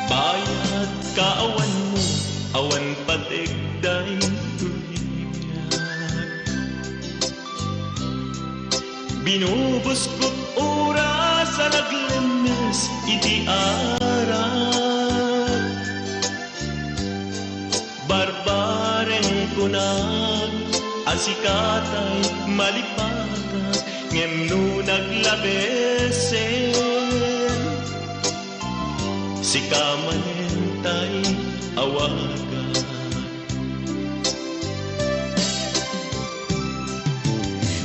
Bayat ka awanmo, awan pateg daytoy biag. Binubuskot oras a naglemmes iti arak. Barbareng kunak a sika tay malipatak, ngem no naglabesen, sika manen tay awagak.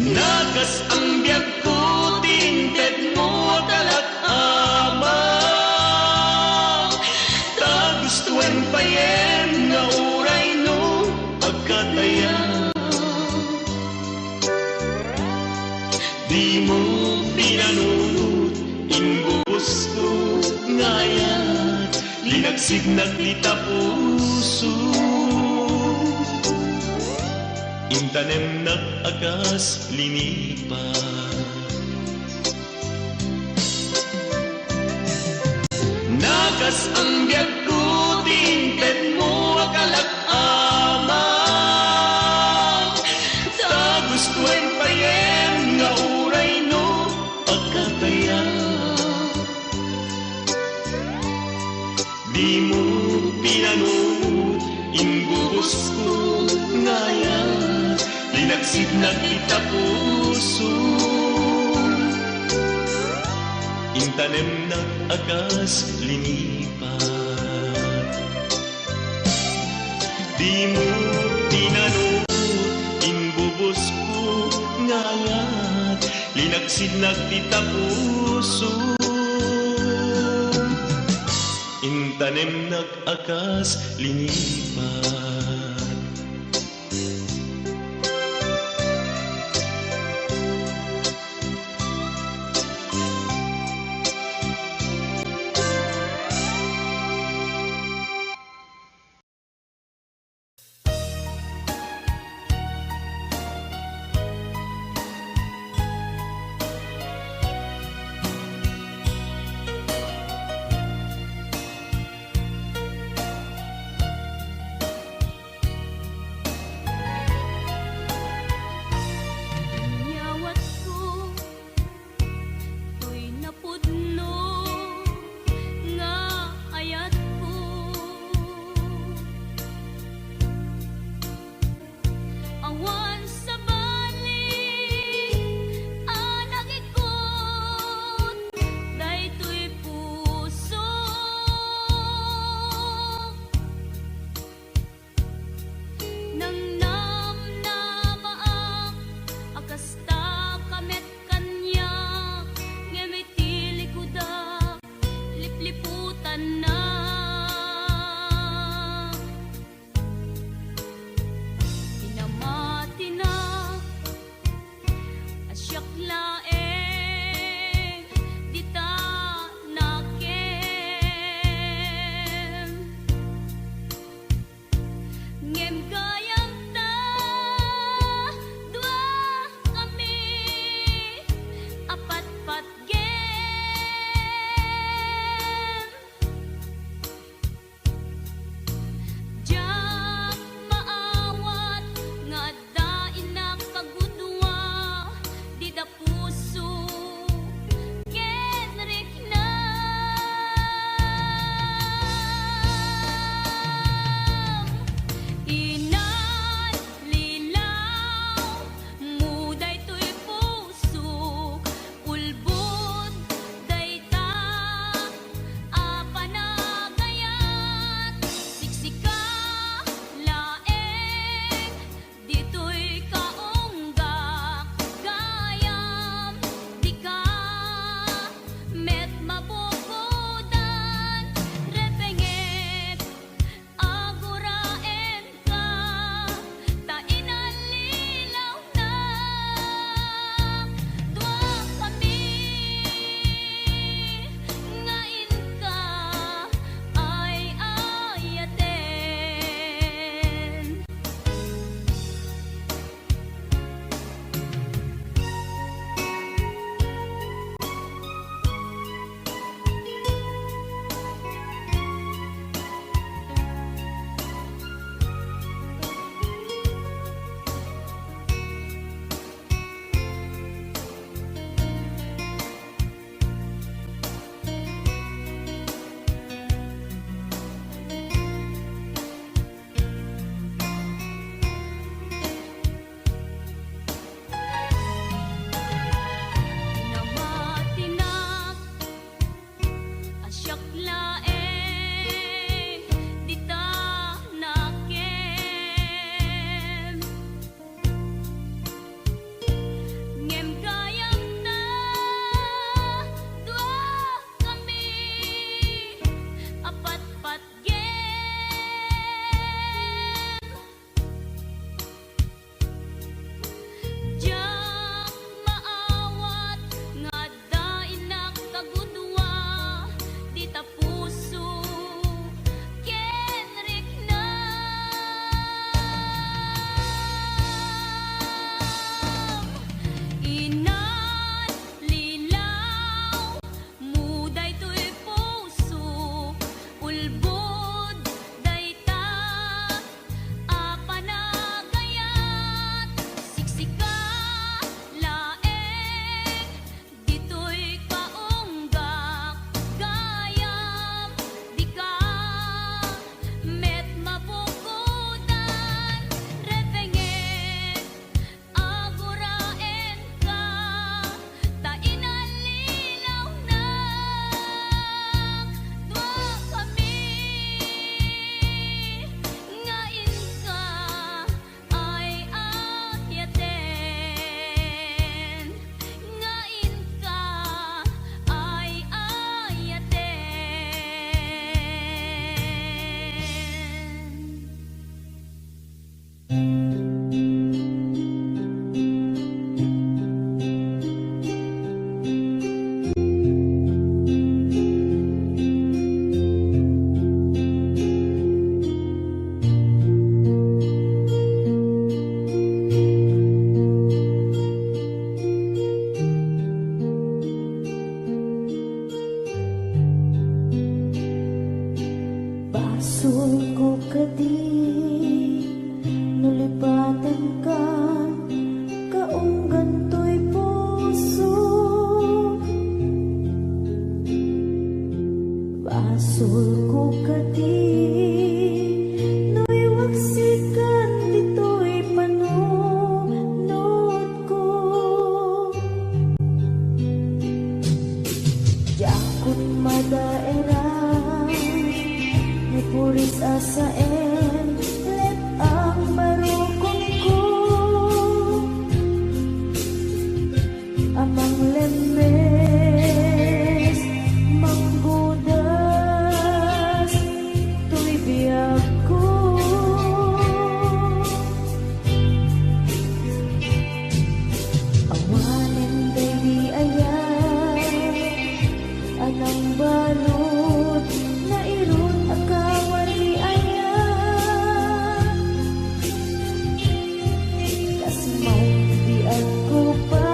Nakas-ang biagko ti intedmo a kalak, Ama. Ta gustoen payen nga uray no agkatayan. Dimo pinanunot, imbubosko nga ayat, linagsidnak dita puso. Intanemnak a kas linipa. Nakas-ang biagko ti intedmo a kalak, Ama. Ta gustoen payen nga uray no agkatayan. Dimo pinanunot, imbubosko nga ayat, linagsidnak dita puso. Intanemnak a kas linipa. Dimo pinanunot, imbubosko nga ayat, linagsidnak dita puso. Intanemnak a kas linipa. Basolko kadi no lipatankan, kaunggan toy puso. Basolko kadi no iwaksikan ditoy panunotko. Diakon madaeran ni puris a saen, let-ang barukonko a manglemmes, manggudas toy biagko. Awanen daydi ayat a nangbalud, nairut a kawar ni ayat. Kas maong di agkupas,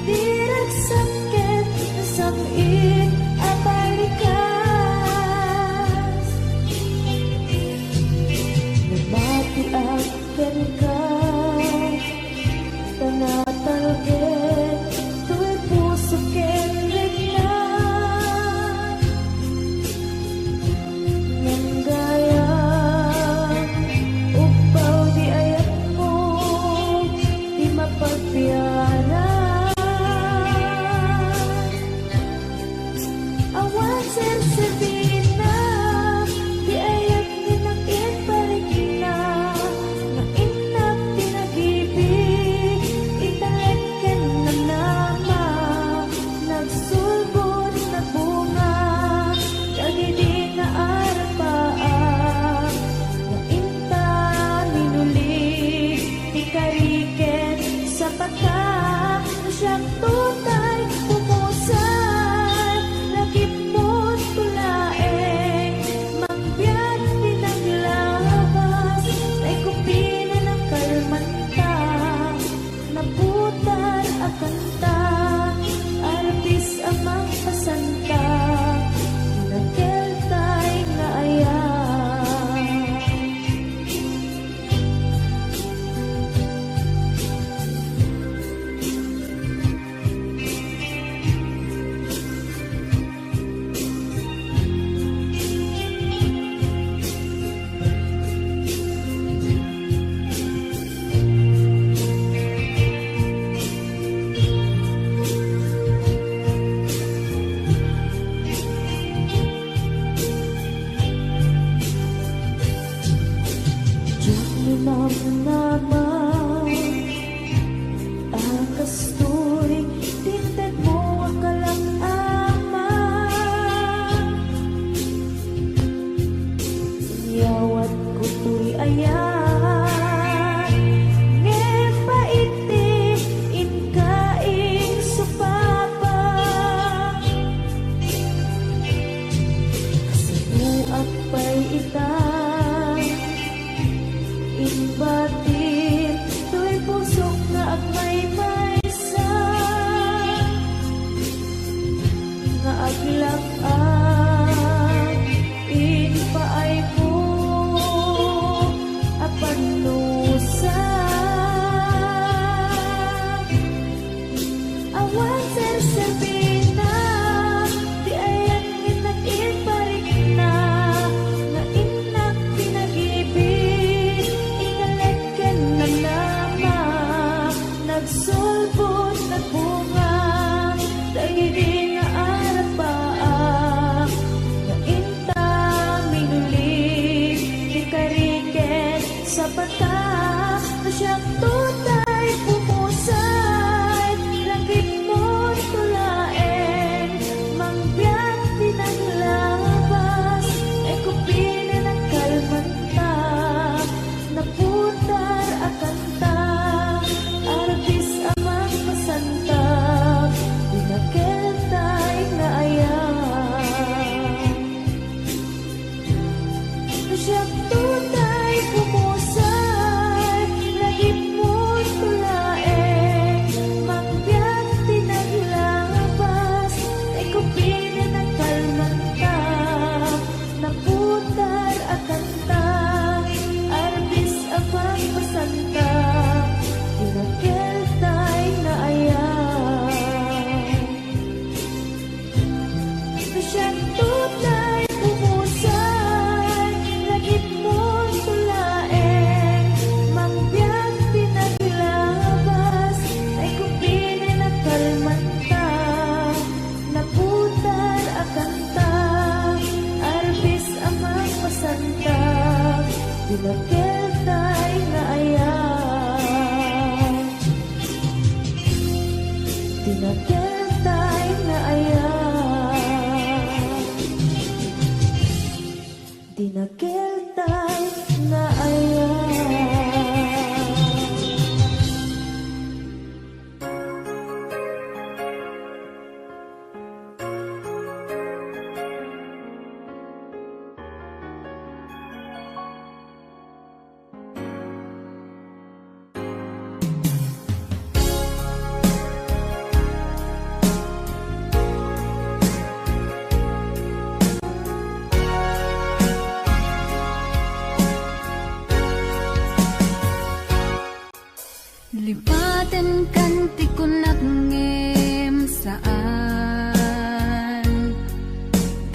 di ragsakket no sam-it a balikas. Namatiak kenka, ta natalged toy puso ken rikna. Ngem gayam, ubbaw di ayatmo ti mapagbiaran. Awan serserbina ti ayat ni nakiparikna, nga innak ti nagibi, italek ken nanama, nagsulbod, nagbunga, dagidi nga arapaak, nga inta minuli ti kariken sa pata. No siak tutay pumusay, lagipmo to laeng, mangbiag ti naglabas, tay kupina nakalmanta, naputar a kanta, arbis a mangpasanta, nakeltay nga ayat. Diak minamnama a kastoy ti intedmo a kalak-ama. Inyawatko toy ayat, ngem pait ti inka ingsupapa. Kasibuak pay ita, imbatim toy pusok nga agmaymaysa, nga aglak-ak impaayko a pannusa. Awan serserbina ti ayat nga innak iparikna, nga innak pinagibi, inalek ken nanama, nagsulbod, nagbunga, dagidi nga arapaak, nga inta minuli ti kariken sa pata. No siak tutay pumusay, lagipmo to laeng, mangbiag ti naglabas, tay kupina nakalmanta, naputar a kanta, arbis a mangpasanta, ti nakeltay nga ayat. No siak tutay pumusay, lagipmo to laeng, mangbiag ti naglabas, tay kupina nakalmanta, napu- Santa, dinakeltay nga ayat. Dinakeltay nga ayat. Dinakeltay nga ayat. Lipatenkan ti kunak ngem saan,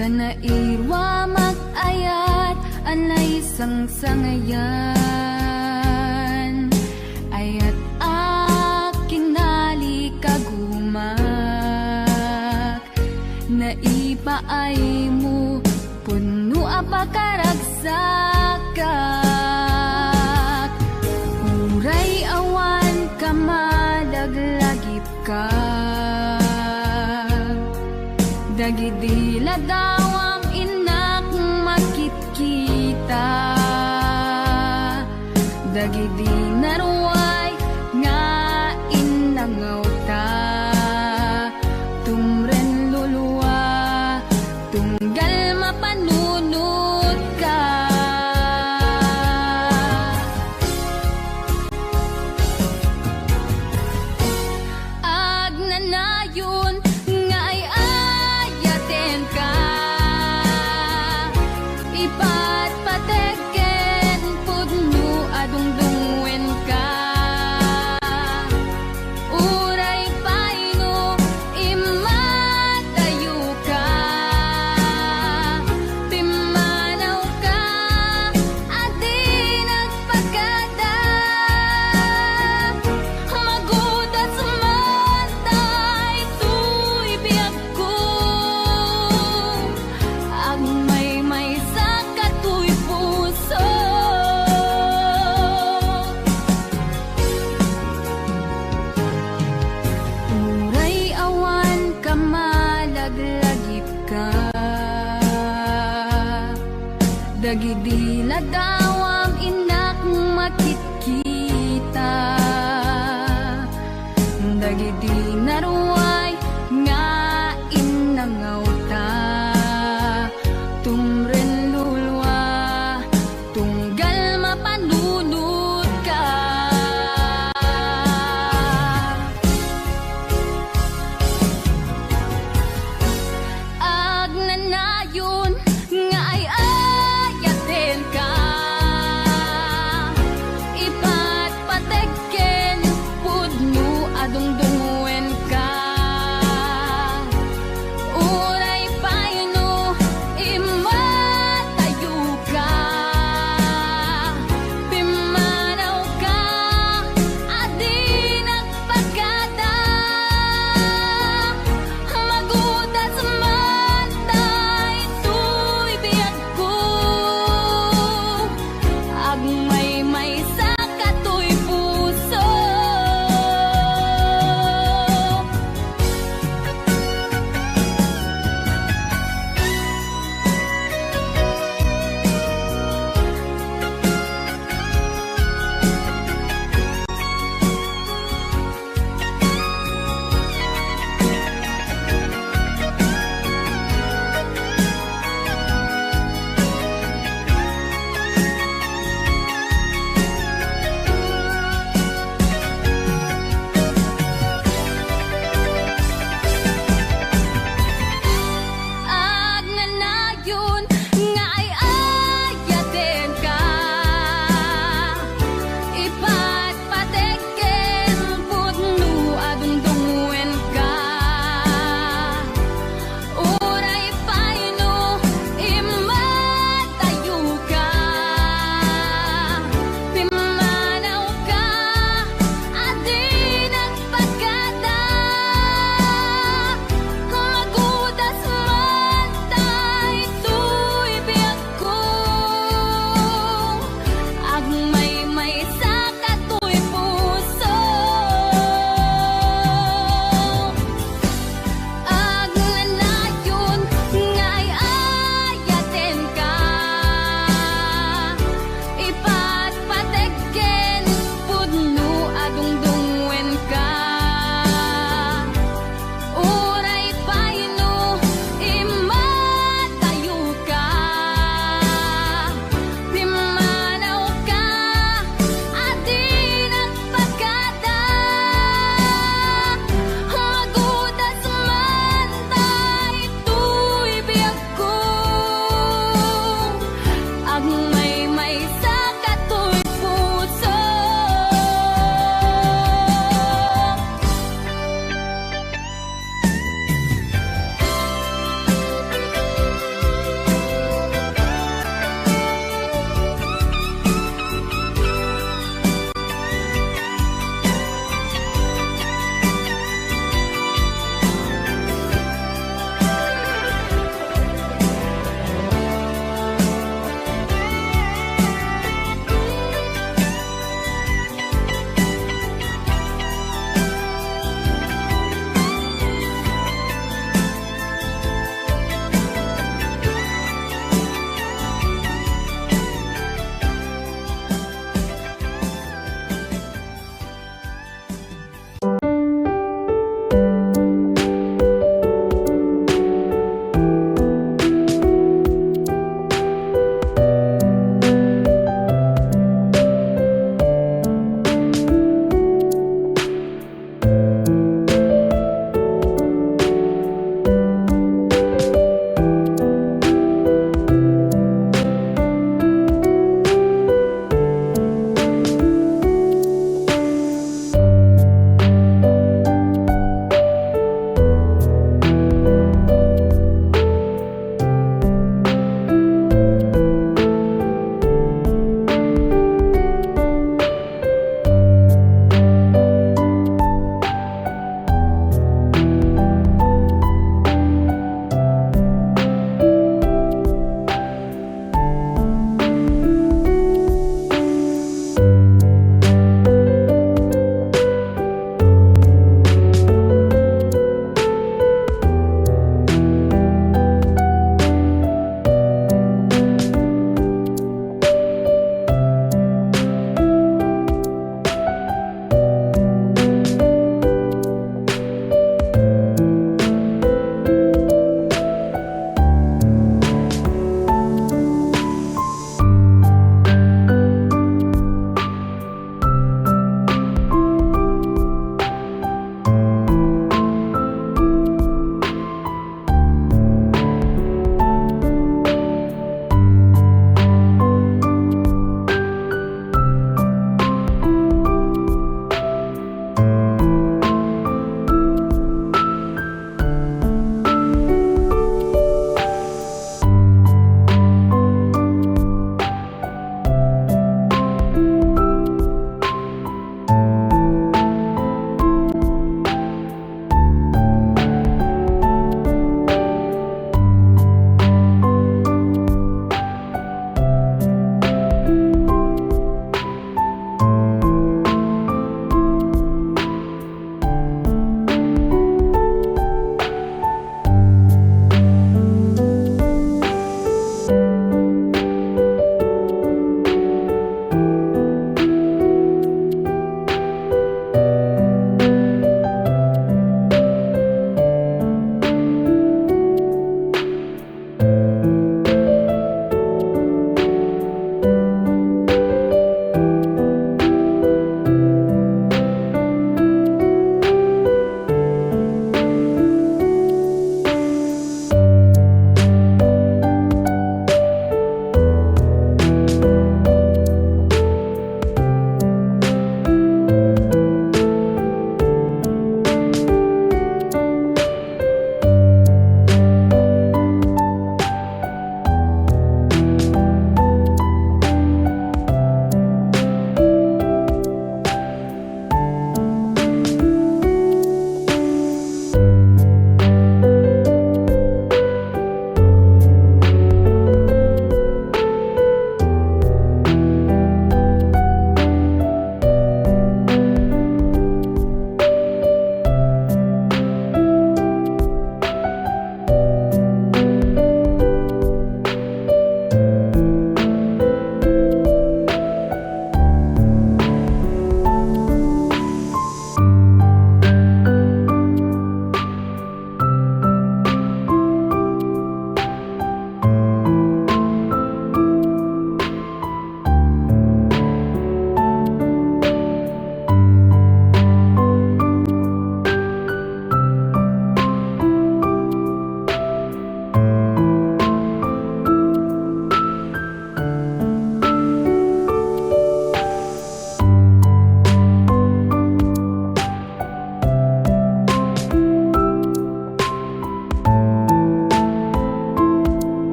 ta nairuamak ayat a naisangsangayan. Ayat a kinalikagumak, naipaaymo, pudno a pakaragsakak. Uray awan ka, malaglagipka. Dagidi ladawam, innak, makitkita. Dagidi naruay nga innangawta, tumren lulua, tunggal mapanunotka. Agnanayon nga ay-ayatenka, ipatpateg ken pudno a dungdungngoenka. Uray pay no immadayoka, pimmanawka a di nagpakada. Magudas man daytoy biag ko, agmaymaysa katoy puso. Uray awan ka, malaglagipka. Dagidi ladawam, innak, makitkita. Dagidi